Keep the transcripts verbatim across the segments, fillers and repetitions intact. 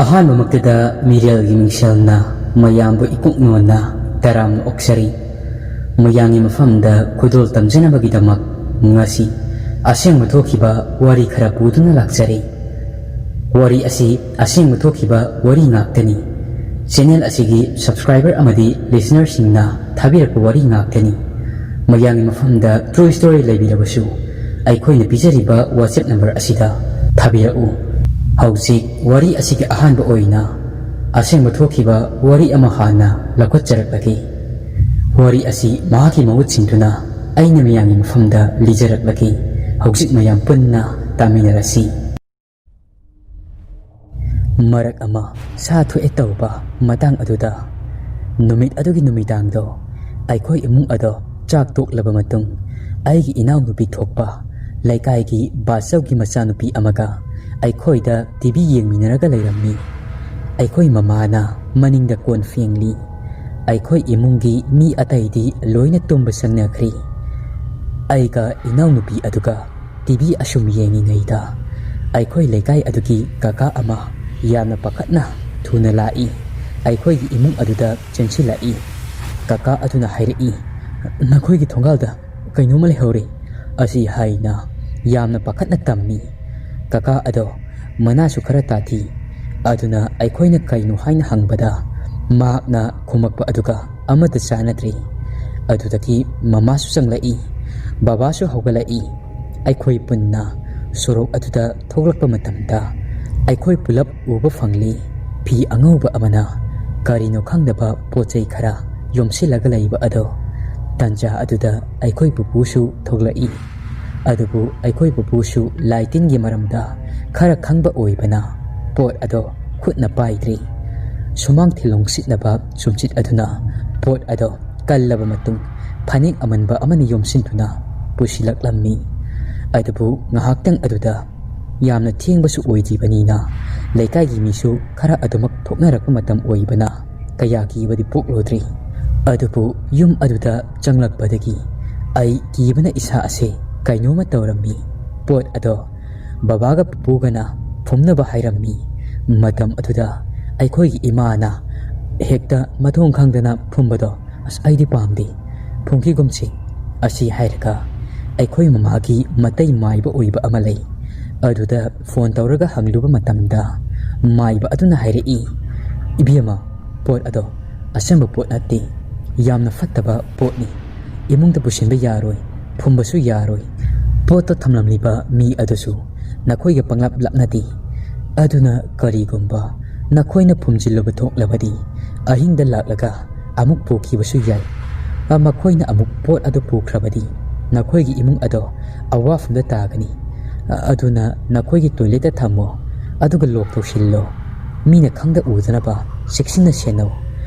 ꯑꯍꯥꯟꯕꯃꯛꯇꯗ ꯃꯤꯔꯦꯜꯒꯤ ꯃꯤꯡꯁꯦꯜꯅ ꯃꯌꯥꯝꯕꯨ ꯏꯀꯨꯛ ꯅꯣꯟꯅ ꯇꯔꯥꯝꯅ ꯑꯣꯛꯆꯔꯤ꯫ ꯃꯌꯥꯝꯒꯤ ꯃꯐꯝꯗ ꯈꯨꯗꯣꯜ ꯇꯝꯖꯅꯕꯒꯤꯗꯃꯛ ꯉꯁꯤ ꯑꯁꯦꯡꯕ ꯊꯣꯛꯈꯤꯕ ꯋꯥꯔꯤ ꯈꯔ ꯄꯨꯗꯨꯅ ꯂꯥꯛꯆꯔꯤ꯫ ꯋꯥꯔꯤ ꯑꯁꯤ ꯑꯁꯦꯡꯕ ꯊꯣꯛꯈꯤꯕ ꯋꯥꯔꯤ ꯉꯥꯛꯇꯅꯤ꯫ ꯆꯦꯅꯦꯜ ꯑꯁꯤꯒꯤ subscriber ꯑꯃꯗꯤ listenerꯁꯤꯡꯅ ꯊꯥꯕꯤꯔꯛꯄ ꯋꯥꯔꯤ ꯉꯥꯛꯇꯅꯤ꯫ ꯃꯌꯥꯝꯒꯤ ꯃꯐꯝꯗ true story ꯂꯩꯕꯤꯔꯕꯁꯨ ꯑꯩꯈꯣꯏꯅ ꯄꯤꯖꯔꯤꯕ WhatsApp number ꯑꯁꯤꯗ ꯊꯥꯕꯤꯔꯛꯎ꯫ ꯍꯧꯖꯤꯛ ꯋꯥꯔꯤ ꯑꯁꯤꯒꯤ ꯑꯍꯥꯟꯕ ꯑꯣꯏꯅ ꯑꯁꯦꯡꯕ ꯊꯣꯛꯈꯤꯕ ꯋꯥꯔꯤ ꯑꯃ ꯍꯥꯟꯅ ꯂꯧꯈꯠꯆꯔꯛꯂꯒꯦ꯫ ꯋꯥꯔꯤ ꯑꯁꯤ ꯃꯍꯥꯛꯀꯤ ꯃꯍꯨꯠ ꯁꯤꯟꯗꯨꯅ ꯑꯩꯅ ꯃꯌꯥꯝꯒꯤ ꯃꯐꯝꯗ ꯂꯤꯖꯔꯛꯂꯒꯦ꯫ ꯍꯧꯖꯤꯛ ꯃꯌꯥꯝ ꯄꯨꯟꯅ ꯇꯥꯃꯤꯟꯅꯔꯁꯤ꯫ ꯃꯔꯛ ꯑꯃ ꯁꯥ ꯊꯣꯛꯑꯦ ꯇꯧꯕ ꯃꯇꯥꯡ ꯑꯗꯨꯗ, ꯅꯨꯃꯤꯠ ꯑꯗꯨꯒꯤ ꯅꯨꯃꯤꯗꯥꯡꯗꯣ ꯑꯩꯈꯣꯏ ꯏꯃꯨꯡ ꯑꯗꯣ ꯆꯥꯛ ꯇꯣꯛꯂꯕ ꯃꯇꯨꯡ, ꯑꯩꯒꯤ ꯏꯅꯥꯎꯅꯨꯄꯤ ꯊꯣꯛꯄ, ꯂꯩꯀꯥꯏꯒꯤ ꯕꯥꯆꯧꯒꯤ ꯃꯆꯥꯅꯨꯄꯤ ꯑꯃꯒ ꯑꯩꯈꯣꯏꯗ ꯇꯤꯚꯤ ꯌꯦꯡꯃꯤꯟꯅꯔꯒ ꯂꯩꯔꯝꯃꯤ꯫ ꯑꯩꯈꯣꯏ ꯃꯃꯥꯅ ꯃꯅꯤꯡꯗ ꯀꯣꯟ ꯐꯦꯡꯂꯤ꯫ ꯑꯩꯈꯣꯏ ꯏꯃꯨꯡꯒꯤ ꯃꯤ ꯑꯇꯩꯗꯤ ꯂꯣꯏꯅ ꯇꯨꯝꯕ ꯆꯪꯅꯈ꯭ꯔꯦ꯫ ꯑꯩꯒ ꯏꯅꯥꯎꯅꯨꯄꯤ ꯑꯗꯨꯒ ꯇꯤꯚꯤ ꯑꯁꯨꯝ ꯌꯦꯡꯉꯤꯉꯩꯗ, ꯑꯩꯈꯣꯏ ꯂꯩꯀꯥꯏ ꯑꯗꯨꯒꯤ ꯀꯀꯥ ꯑꯃ ꯌꯥꯝꯅ ꯄꯥꯈꯠꯅ ꯊꯨꯅ ꯂꯥꯛꯏ꯫ ꯑꯩꯈꯣꯏꯒꯤ ꯏꯃꯨꯡ ꯑꯗꯨꯗ ꯆꯦꯟꯁꯤꯜꯂꯛꯏ꯫ ꯀꯀꯥ ꯑꯗꯨꯅ ꯍꯥꯏꯔꯛꯏ, "ꯅꯈꯣꯏꯒꯤ ꯊꯣꯡꯒꯥꯜꯗ ꯀꯩꯅꯣꯝꯃ ꯂꯩꯍꯧꯔꯦ" ꯑꯁꯤ ꯍꯥꯏꯅ ꯌꯥꯝꯅ ꯄꯥꯈꯠꯅ ꯇꯝꯃꯤ꯫ ꯀꯀꯥ ꯑꯗꯣ ꯃꯅꯥꯁꯨ ꯈꯔ ꯇꯥꯊꯤ꯫ ꯑꯗꯨꯅ ꯑꯩꯈꯣꯏꯅ ꯀꯩꯅꯣ ꯍꯥꯏꯅ ꯍꯪꯕꯗ, ꯃꯍꯥꯛꯅ ꯈꯨꯝꯃꯛꯄ ꯑꯗꯨꯒ ꯑꯃꯠꯇ ꯆꯥꯟꯅꯗ꯭ꯔꯦ꯫ ꯑꯗꯨꯗꯒꯤ ꯃꯃꯥꯁꯨ ꯆꯪꯂꯛꯏ, ꯕꯕꯥꯁꯨ ꯍꯧꯒꯠꯂꯛꯏ꯫ ꯑꯩꯈꯣꯏ ꯄꯨꯟꯅ ꯁꯣꯔꯣꯛ ꯑꯗꯨꯗ ꯊꯣꯛꯂꯛꯄ ꯃꯇꯝꯗ, ꯑꯩꯈꯣꯏ ꯄꯨꯂꯞ ꯎꯕ ꯐꯪꯂꯤ꯫ ꯐꯤ ꯑꯉꯧꯕ ꯑꯃꯅ ꯀꯔꯤꯅꯣ ꯈꯪꯗꯕ ꯄꯣꯠ ꯆꯩ ꯈꯔ ꯌꯣꯝꯁꯤꯜꯂꯒ ꯂꯩꯕ ꯑꯗꯣ꯫ ꯇꯟꯖꯥ ꯑꯗꯨꯗ ꯑꯩꯈꯣꯏ ꯄꯨꯄꯨꯁꯨ ꯊꯣꯛꯂꯛꯏ꯫ ꯑꯗꯨꯕꯨ ꯑꯩꯈꯣꯏ ꯄꯨꯄꯨꯁꯨ ꯂꯥꯏ ꯇꯤꯟꯒꯤ ꯃꯔꯝꯗ ꯈꯔ ꯈꯪꯕ ꯑꯣꯏꯕꯅ, ꯄꯣꯠ ꯑꯗꯣ ꯈꯨꯠꯅ ꯄꯥꯏꯗ꯭ꯔꯤ꯫ ꯁꯨꯃꯥꯡ ꯊꯤꯂꯣꯡ ꯁꯤꯠꯅꯕ ꯁꯨꯝꯆꯤꯠ ꯑꯗꯨꯅ ꯄꯣꯠ ꯑꯗꯣ ꯀꯜꯂꯕ ꯃꯇꯨꯡ, ꯐꯅꯦꯛ ꯑꯃꯟꯕ ꯑꯃꯅ ꯌꯣꯝꯁꯤꯟꯗꯨꯅ ꯄꯨꯁꯤꯜꯂꯛꯂꯝꯃꯤ꯫ ꯑꯗꯨꯕꯨ ꯉꯥꯏꯍꯥꯛꯇꯪ ꯑꯗꯨꯗ, ꯌꯥꯝꯅ ꯊꯦꯡꯕꯁꯨ ꯑꯣꯏꯗ꯭ꯔꯤꯕꯅꯤꯅ, ꯂꯩꯀꯥꯏꯒꯤ ꯃꯤꯁꯨ ꯈꯔ ꯑꯗꯨꯃꯛ ꯊꯣꯛꯅꯔꯛꯄ ꯃꯇꯝ ꯑꯣꯏꯕꯅ, ꯀꯌꯥ ꯀꯤꯕꯗꯤ ꯄꯣꯛꯂꯨꯗ꯭ꯔꯤ꯫ ꯑꯗꯨꯕꯨ ꯌꯨꯝ ꯑꯗꯨꯗ ꯆꯪꯂꯛꯄꯗꯒꯤ ꯑꯩ ꯀꯤꯕꯅ ꯏꯁꯥ ꯑꯁꯦ ꯀꯩꯅꯣꯝꯃ ꯇꯧꯔꯝꯃꯤ꯫ ꯄꯣꯠ ꯑꯗꯣ ꯕꯕꯥꯒ ꯄꯨꯄꯨꯒꯅ ꯐꯨꯝꯅꯕ ꯍꯥꯏꯔꯝꯃꯤ꯫ ꯃꯇꯝ ꯑꯗꯨꯗ ꯑꯩꯈꯣꯏꯒꯤ ꯏꯃꯥꯅ ꯍꯦꯛꯇ ꯃꯊꯣꯡ ꯈꯪꯗꯅ ꯐꯨꯝꯕꯗꯣ, "ꯑꯁ, ꯑꯩꯗꯤ ꯄꯥꯝꯗꯦ, ꯐꯨꯝꯈꯤꯒꯨꯝꯁꯤ" ꯑꯁꯤ ꯍꯥꯏꯔꯒ ꯑꯩꯈꯣꯏ ꯃꯃꯥꯒꯤ ꯃꯇꯩ ꯃꯥꯏꯕ ꯑꯣꯏꯕ ꯑꯃ ꯂꯩ꯫ ꯑꯗꯨꯗ ꯐꯣꯟ ꯇꯧꯔꯒ ꯍꯪꯂꯨꯕ ꯃꯇꯝꯗ ꯃꯥꯏꯕ ꯑꯗꯨꯅ ꯍꯥꯏꯔꯛꯏ, "ꯏꯕꯦꯝꯃ, ꯄꯣꯠ ꯑꯗꯣ ꯑꯆꯝꯕ ꯄꯣꯠ ꯅꯠꯇꯦ, ꯌꯥꯝꯅ ꯐꯠꯇꯕ ꯄꯣꯠꯅꯤ꯫ ꯏꯃꯨꯡꯗ ꯄꯨꯁꯤꯟꯕ ꯌꯥꯔꯣꯏ, ꯐꯨꯝꯕꯁꯨ ꯌꯥꯔꯣꯏ꯫ ꯄꯣꯠꯇꯣ ꯊꯝꯂꯝꯂꯤꯕ ꯃꯤ ꯑꯗꯨꯁꯨ ꯅꯈꯣꯏꯒ ꯄꯪꯂꯥꯞ ꯂꯥꯞꯅꯗꯦ꯫ ꯑꯗꯨꯅ ꯀꯔꯤꯒꯨꯝꯕ ꯅꯈꯣꯏꯅ ꯐꯨꯝꯖꯤꯜꯂꯨꯕ ꯊꯣꯛꯂꯕꯗꯤ ꯑꯍꯤꯡꯗ ꯂꯥꯛꯂꯒ ꯑꯃꯨꯛ ꯄꯨꯈꯤꯕꯁꯨ ꯌꯥꯏ꯫ ꯃꯈꯣꯏꯅ ꯑꯃꯨꯛ ꯄꯣꯠ ꯑꯗꯨ ꯄꯨꯈ꯭ꯔꯕꯗꯤ ꯅꯈꯣꯏꯒꯤ ꯏꯃꯨꯡ ꯑꯗꯣ ꯑꯋꯥꯐꯝꯗ ꯇꯥꯒꯅꯤ꯫ ꯑꯗꯨꯅ ꯅꯈꯣꯏꯒꯤ ꯇꯣꯏꯂꯦꯠꯇ ꯊꯝꯃꯣ, ꯑꯗꯨꯒ ꯂꯣꯛ ꯇꯧꯁꯤꯜꯂꯣ꯫ ꯃꯤꯅ ꯈꯪꯗ ꯎꯗꯅꯕ ꯆꯦꯛꯁꯤꯟꯅ ꯁꯦꯟꯅꯧ꯫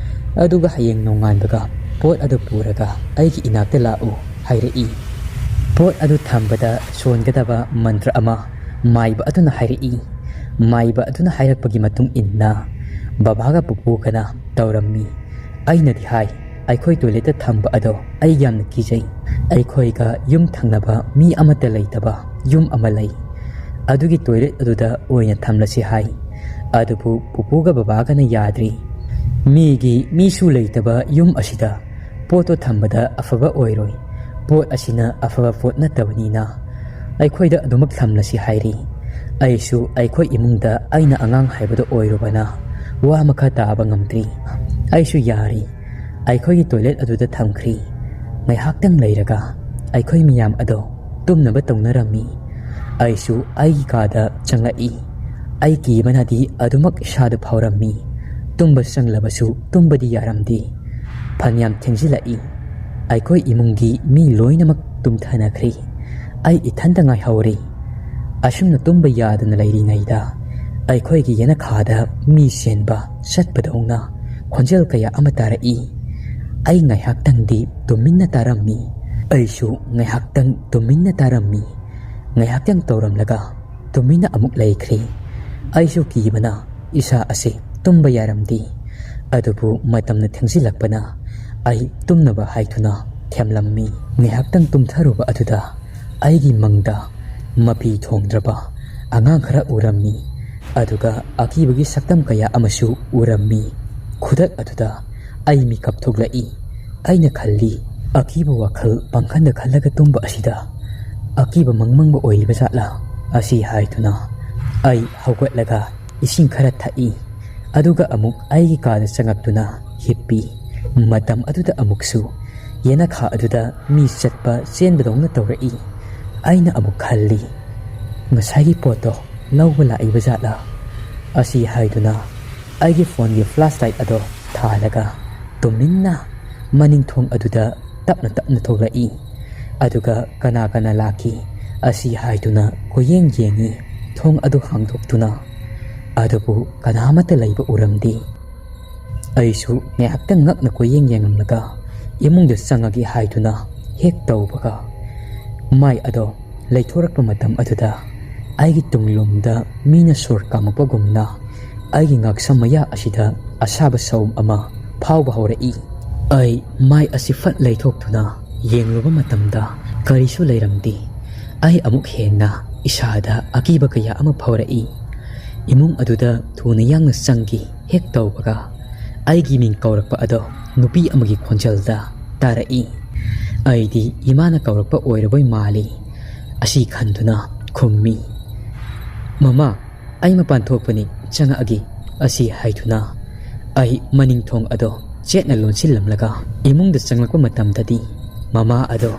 ꯑꯗꯨꯒ ꯍꯌꯦꯡ ꯅꯣꯡꯉꯥꯟꯕꯒ ꯄꯣꯠ ꯑꯗꯨ ꯄꯨꯔꯒ ꯑꯩꯒꯤ ꯏꯅꯥꯛꯇ ꯂꯥꯛꯎ" ꯍꯥꯏꯔꯛꯏ꯫ ꯄꯣꯠ ꯑꯗꯨ ꯊꯝꯕꯗ ꯁꯣꯟꯒꯗꯕ ꯃꯟꯇ꯭ꯔ ꯑꯃ ꯃꯥꯏꯕ ꯑꯗꯨꯅ ꯍꯥꯏꯔꯛꯏ꯫ ꯃꯥꯏꯕ ꯑꯗꯨꯅ ꯍꯥꯏꯔꯛꯄꯒꯤ ꯃꯇꯨꯡ ꯏꯟꯅ ꯕꯕꯥꯒ ꯄꯨꯄꯨꯒꯅ ꯇꯧꯔꯝꯃꯤ꯫ ꯑꯩꯅꯗꯤ ꯍꯥꯏ, "ꯑꯩꯈꯣꯏ ꯇꯣꯏꯂꯦꯠꯇ ꯊꯝꯕ ꯑꯗꯣ ꯑꯩ ꯌꯥꯝꯅ ꯀꯤꯖꯩ꯫ ꯑꯩꯈꯣꯏꯒ ꯌꯨꯝ ꯊꯪꯅꯕ ꯃꯤ ꯑꯃꯠꯇ ꯂꯩꯇꯕ ꯌꯨꯝ ꯑꯃ ꯂꯩ꯫ ꯑꯗꯨꯒꯤ ꯇꯣꯏꯂꯦꯠ ꯑꯗꯨꯗ ꯑꯣꯏꯅ ꯊꯝꯂꯁꯤ" ꯍꯥꯏ꯫ ꯑꯗꯨꯕꯨ ꯄꯨꯄꯨꯒ ꯕꯕꯥꯒꯅ ꯌꯥꯗ꯭ꯔꯤ꯫ "ꯃꯤꯒꯤ ꯃꯤꯁꯨ ꯂꯩꯇꯕ ꯌꯨꯝ ꯑꯁꯤꯗ ꯄꯣꯠꯇꯣ ꯊꯝꯕꯗ ꯑꯐꯕ ꯑꯣꯏꯔꯣꯏ꯫ ꯄꯣꯠ ꯑꯁꯤꯅ ꯑꯐꯕ ꯄꯣꯠ ꯅꯠꯇꯕꯅꯤꯅ ꯑꯩꯈꯣꯏꯗ ꯑꯗꯨꯃꯛ ꯊꯝꯂꯁꯤ" ꯍꯥꯏꯔꯤ꯫ ꯑꯩꯁꯨ ꯑꯩꯈꯣꯏ ꯏꯃꯨꯡꯗ ꯑꯩꯅ ꯑꯉꯥꯡ ꯍꯥꯏꯕꯗꯣ ꯑꯣꯏꯔꯨꯕꯅ ꯋꯥ ꯃꯈꯥ ꯇꯥꯕ ꯉꯝꯗ꯭ꯔꯤ꯫ ꯑꯩꯁꯨ ꯌꯥꯔꯤ꯫ ꯑꯩꯈꯣꯏꯒꯤ ꯇꯣꯏꯂꯦꯠ ꯑꯗꯨꯗ ꯊꯝꯈ꯭ꯔꯤ꯫ ꯉꯥꯏꯍꯥꯛꯇꯪ ꯂꯩꯔꯒ ꯑꯩꯈꯣꯏ ꯃꯤꯌꯥꯝ ꯑꯗꯣ ꯇꯨꯝꯅꯕ ꯇꯧꯅꯔꯝꯃꯤ꯫ ꯑꯩꯁꯨ ꯑꯩꯒꯤ ꯀꯥꯗ ꯆꯪꯂꯛꯏ꯫ ꯑꯩ ꯀꯤꯕꯅꯗꯤ ꯑꯗꯨꯃꯛ ꯏꯁꯥꯗ ꯐꯥꯎꯔꯝꯃꯤ꯫ ꯇꯨꯝꯕ ꯆꯪꯂꯕꯁꯨ ꯇꯨꯝꯕꯗꯤ ꯌꯥꯔꯝꯗꯦ꯫ ꯐꯅꯌꯥꯝ ꯊꯦꯡꯖꯤꯜꯂꯛꯏ꯫ ꯑꯩꯈꯣꯏ ꯏꯃꯨꯡꯒꯤ ꯃꯤ ꯂꯣꯏꯅꯃꯛ ꯇꯨꯝꯊꯅꯈ꯭ꯔꯦ꯫ ꯑꯩ ꯏꯊꯟꯇ ꯉꯥꯏꯍꯧꯔꯦ꯫ ꯑꯁꯨꯝꯅ ꯇꯨꯝꯕ ꯌꯥꯗꯅ ꯂꯩꯔꯤꯉꯩꯗ ꯑꯩꯈꯣꯏꯒꯤ ꯌꯦꯅꯈꯥꯗ ꯃꯤ ꯆꯦꯟꯕ ꯆꯠꯄꯗꯧꯅ ꯈꯣꯟꯖꯦꯜ ꯀꯌꯥ ꯑꯃ ꯇꯥꯔꯛꯏ꯫ ꯑꯩ ꯉꯥꯏꯍꯥꯛꯇꯪꯗꯤ ꯇꯨꯃꯤꯟꯅ ꯇꯥꯔꯝꯃꯤ꯫ ꯑꯩꯁꯨ ꯉꯥꯏꯍꯥꯛꯇꯪ ꯇꯨꯃꯤꯟꯅ ꯇꯥꯔꯝꯃꯤ꯫ ꯉꯥꯏꯍꯥꯛꯇꯪ ꯇꯧꯔꯝꯂꯒ ꯇꯨꯃꯤꯟꯅ ꯑꯃꯨꯛ ꯂꯩꯈ꯭ꯔꯦ꯫ ꯑꯩꯁꯨ ꯀꯤꯕꯅ ꯏꯁꯥ ꯑꯁꯤ ꯇꯨꯝꯕ ꯌꯥꯔꯝꯗꯦ꯫ ꯑꯗꯨꯕꯨ ꯃꯇꯝꯅ ꯊꯦꯡꯖꯤꯜꯂꯛꯄꯅ ꯑꯩ ꯇꯨꯝꯅꯕ ꯍꯥꯏꯗꯨꯅ ꯊꯦꯝꯂꯝꯃꯤ꯫ ꯉꯥꯏꯍꯥꯛꯇꯪ ꯇꯨꯝꯊꯔꯨꯕ ꯑꯗꯨꯗ ꯑꯩꯒꯤ ꯃꯪꯗ ꯃꯄꯤ ꯊꯣꯡꯗ꯭ꯔꯕ ꯑꯉꯥꯡ ꯈꯔ ꯎꯔꯝꯃꯤ꯫ ꯑꯗꯨꯒ ꯑꯀꯤꯕꯒꯤ ꯁꯛꯇꯝ ꯀꯌꯥ ꯑꯃꯁꯨ ꯎꯔꯝꯃꯤ꯫ ꯈꯨꯗꯛ ꯑꯗꯨꯗ ꯑꯩ ꯃꯤꯀꯞ ꯊꯣꯛꯂꯛꯏ꯫ ꯑꯩꯅ ꯈꯜꯂꯤ, ꯑꯀꯤꯕ ꯋꯥꯈꯜ ꯄꯪꯈꯟꯗ ꯈꯜꯂꯒ ꯇꯨꯝꯕ ꯑꯁꯤꯗ ꯑꯀꯤꯕ ꯃꯪꯃꯪꯕ ꯑꯣꯏꯔꯤꯕ ꯖꯥꯠꯂꯥ? ꯑꯁꯤ ꯍꯥꯏꯗꯨꯅ ꯑꯩ ꯍꯧꯒꯠꯂꯒ ꯏꯁꯤꯡ ꯈꯔ ꯊꯛꯏ꯫ ꯑꯗꯨꯒ ꯑꯃꯨꯛ ꯑꯩꯒꯤ ꯀꯥꯗ ꯆꯪꯉꯛꯇꯨꯅ ꯍꯤꯞꯄꯤ꯫ ꯃꯇꯝ ꯑꯗꯨꯗ ꯑꯃꯨꯛꯁꯨ ꯌꯦꯅꯈꯥ ꯑꯗꯨꯗ ꯃꯤ ꯆꯠꯄ ꯆꯦꯟꯕꯗꯧꯅ ꯇꯧꯔꯛꯏ꯫ ꯑꯩꯅ ꯑꯃꯨꯛ ꯈꯜꯂꯤ, ꯉꯁꯥꯏꯒꯤ ꯄꯣꯠꯇꯣ ꯂꯧꯕ ꯂꯥꯛꯏꯕ ꯖꯥꯠꯂꯥ? ꯑꯁꯤ ꯍꯥꯏꯗꯨꯅ ꯑꯩꯒꯤ ꯐꯣꯟꯒꯤ ꯐ꯭ꯂꯥꯁ ꯂꯥꯏꯠ ꯑꯗꯣ ꯊꯥꯜꯂꯒ ꯇꯨꯃꯤꯟꯅ ꯃꯅꯤꯡ ꯊꯣꯡ ꯑꯗꯨꯗ ꯇꯞꯅ ꯇꯞꯅ ꯊꯣꯛꯂꯛꯏ꯫ ꯑꯗꯨꯒ ꯀꯅꯥ ꯀꯅꯥ ꯂꯥꯛꯈꯤ ꯑꯁꯤ ꯍꯥꯏꯗꯨꯅ ꯀꯣꯏꯌꯦꯡ ꯌꯦꯡꯉꯤ꯫ ꯊꯣꯡ ꯑꯗꯨ ꯍꯥꯡꯗꯣꯛꯇꯨꯅ, ꯑꯗꯨꯕꯨ ꯀꯅꯥꯃꯠꯇ ꯂꯩꯕ ꯎꯔꯝꯗꯦ꯫ ꯑꯩꯁꯨ ꯉꯥꯏꯍꯥꯛꯇꯪ ꯉꯛꯅ ꯀꯣꯏꯌꯦꯡ ꯌꯦꯡꯂꯝꯂꯒ ꯏꯃꯨꯡꯗ ꯆꯪꯉꯒꯦ ꯍꯥꯏꯗꯨꯅ ꯍꯦꯛ ꯇꯧꯕꯒ, ꯃꯥꯏ ꯑꯗꯣ ꯂꯩꯊꯣꯔꯛꯄ ꯃꯇꯝ ꯑꯗꯨꯗ ꯑꯩꯒꯤ ꯇꯨꯡꯂꯣꯝꯗ ꯃꯤꯅ ꯁꯣꯔ ꯀꯥꯝꯃꯛꯄꯒꯨꯝꯅ ꯑꯩꯒꯤ ꯉꯛꯁꯝ ꯃꯌꯥ ꯑꯁꯤꯗ ꯑꯁꯥꯕ ꯁꯑꯣꯝ ꯑꯃ ꯐꯥꯎꯕ ꯍꯧꯔꯛꯏ꯫ ꯑꯩ ꯃꯥꯏ ꯑꯁꯤ ꯐꯠ ꯂꯩꯊꯣꯛꯇꯨꯅ ꯌꯦꯡꯂꯨꯕ ꯃꯇꯝꯗ ꯀꯔꯤꯁꯨ ꯂꯩꯔꯝꯗꯦ꯫ ꯑꯩ ꯑꯃꯨꯛ ꯍꯦꯟꯅ ꯏꯁꯥꯗ ꯑꯀꯤꯕ ꯀꯌꯥ ꯑꯃ ꯐꯥꯎꯔꯛꯏ꯫ ꯏꯃꯨꯡ ꯑꯗꯨꯗ ꯊꯨꯅ ꯌꯥꯡꯅ ꯆꯪꯈꯤ꯫ ꯍꯦꯛ ꯇꯧꯕꯒ ꯑꯩꯒꯤ ꯃꯤꯡ ꯀꯧꯔꯛꯄ ꯑꯗꯣ ꯅꯨꯄꯤ ꯑꯃꯒꯤ ꯈꯣꯟꯖꯦꯜꯗ ꯇꯥꯔꯛꯏ꯫ ꯑꯩꯗꯤ ꯏꯃꯥꯅ ꯀꯧꯔꯛꯄ ꯑꯣꯏꯔꯕꯣꯏ ꯃꯥꯜꯂꯤ꯫ ꯑꯁꯤ ꯈꯟꯗꯨꯅ ꯈꯨꯝꯃꯤ, "ꯃꯃꯥ, ꯑꯩ ꯃꯄꯥꯟ ꯊꯣꯛꯄꯅꯤ, ꯆꯪꯉꯛꯑꯒꯦ" ꯑꯁꯤ ꯍꯥꯏꯗꯨꯅ ꯑꯩ ꯃꯅꯤꯡ ꯊꯣꯡ ꯑꯗꯣ ꯆꯦꯠꯅ ꯂꯣꯟꯁꯤꯜꯂꯝꯂꯒ ꯏꯃꯨꯡꯗ ꯆꯪꯂꯛꯄ ꯃꯇꯝꯗꯗꯤ ꯃꯃꯥ ꯑꯗꯣ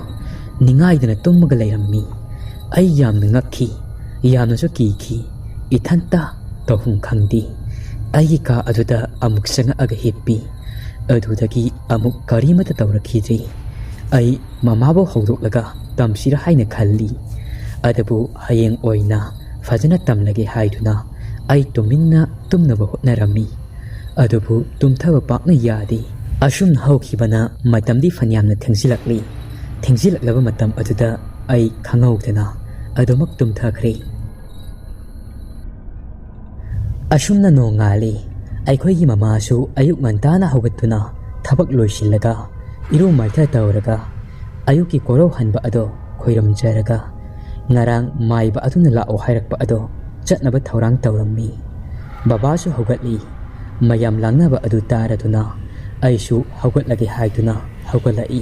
ꯅꯤꯡꯉꯥꯏꯗꯅ ꯇꯨꯝꯃꯒ ꯂꯩꯔꯝꯃꯤ꯫ ꯑꯩ ꯌꯥꯝꯅ ꯉꯛꯈꯤ, ꯌꯥꯝꯅꯁꯨ ꯀꯤꯈꯤ꯫ ꯏꯊꯟꯇ ꯇꯧꯐꯝ ꯈꯪꯗꯦ꯫ ꯑꯩꯒꯤ ꯀꯥ ꯑꯗꯨꯗ ꯑꯃꯨꯛ ꯆꯪꯉꯛꯑꯒ ꯍꯤꯞꯄꯤ꯫ ꯑꯗꯨꯗꯒꯤ ꯑꯃꯨꯛ ꯀꯔꯤꯃꯠꯇ ꯇꯧꯔꯛꯈꯤꯗ꯭ꯔꯤ꯫ ꯑꯩ ꯃꯃꯥꯕꯨ ꯍꯧꯗꯣꯛꯂꯒ ꯇꯝꯁꯤꯔ ꯍꯥꯏꯅ ꯈꯜꯂꯤ꯫ ꯑꯗꯨꯕꯨ ꯍꯌꯦꯡ ꯑꯣꯏꯅ ꯐꯖꯅ ꯇꯝꯂꯒꯦ ꯍꯥꯏꯗꯨꯅ ꯑꯩ ꯇꯨꯃꯤꯟꯅ ꯇꯨꯝꯅꯕ ꯍꯣꯠꯅꯔꯝꯃꯤ꯫ ꯑꯗꯨꯕꯨ ꯇꯨꯝꯊꯕ ꯄꯥꯛꯅ ꯌꯥꯗꯦ꯫ ꯑꯁꯨꯝꯅ ꯍꯧꯈꯤꯕꯅ ꯃꯇꯝꯗꯤ ꯐꯅꯌꯥꯝꯅ ꯊꯦꯡꯖꯤꯜꯂꯛꯂꯤ꯫ ꯊꯦꯡꯖꯤꯜꯂꯛꯂꯕ ꯃꯇꯝ ꯑꯗꯨꯗ ꯑꯩ ꯈꯪꯍꯧꯗꯅ ꯑꯗꯨꯃꯛ ꯇꯨꯝꯊꯈ꯭ꯔꯦ꯫ ꯑꯁꯨꯝꯅ ꯅꯣꯡꯉꯥꯜꯂꯤ꯫ ꯑꯩꯈꯣꯏꯒꯤ ꯃꯃꯥꯁꯨ ꯑꯌꯨꯛ ꯉꯟꯇꯥꯅ ꯍꯧꯒꯠꯇꯨꯅ ꯊꯕꯛ ꯂꯣꯏꯁꯤꯜꯂꯒ ꯏꯔꯨ ꯃꯥꯏꯊ ꯇꯧꯔꯒ ꯑꯌꯨꯛꯀꯤ ꯀꯣꯔꯧ ꯍꯟꯕ ꯑꯗꯣ ꯈꯣꯏꯔꯝꯖꯔꯒ ꯉꯔꯥꯡ ꯃꯥꯏꯕ ꯑꯗꯨꯅ ꯂꯥꯛꯑꯣ ꯍꯥꯏꯔꯛꯄ ꯑꯗꯣ ꯆꯠꯅꯕ ꯊꯧꯔꯥꯡ ꯇꯧꯔꯝꯃꯤ꯫ ꯕꯕꯥꯁꯨ ꯍꯧꯒꯠꯂꯤ꯫ ꯃꯌꯥꯝ ꯂꯥꯡꯅꯕ ꯑꯗꯨ ꯇꯥꯔꯗꯨꯅ ꯑꯩꯁꯨ ꯍꯧꯒꯠꯂꯒꯦ ꯍꯥꯏꯗꯨꯅ ꯍꯧꯒꯠꯂꯛꯏ꯫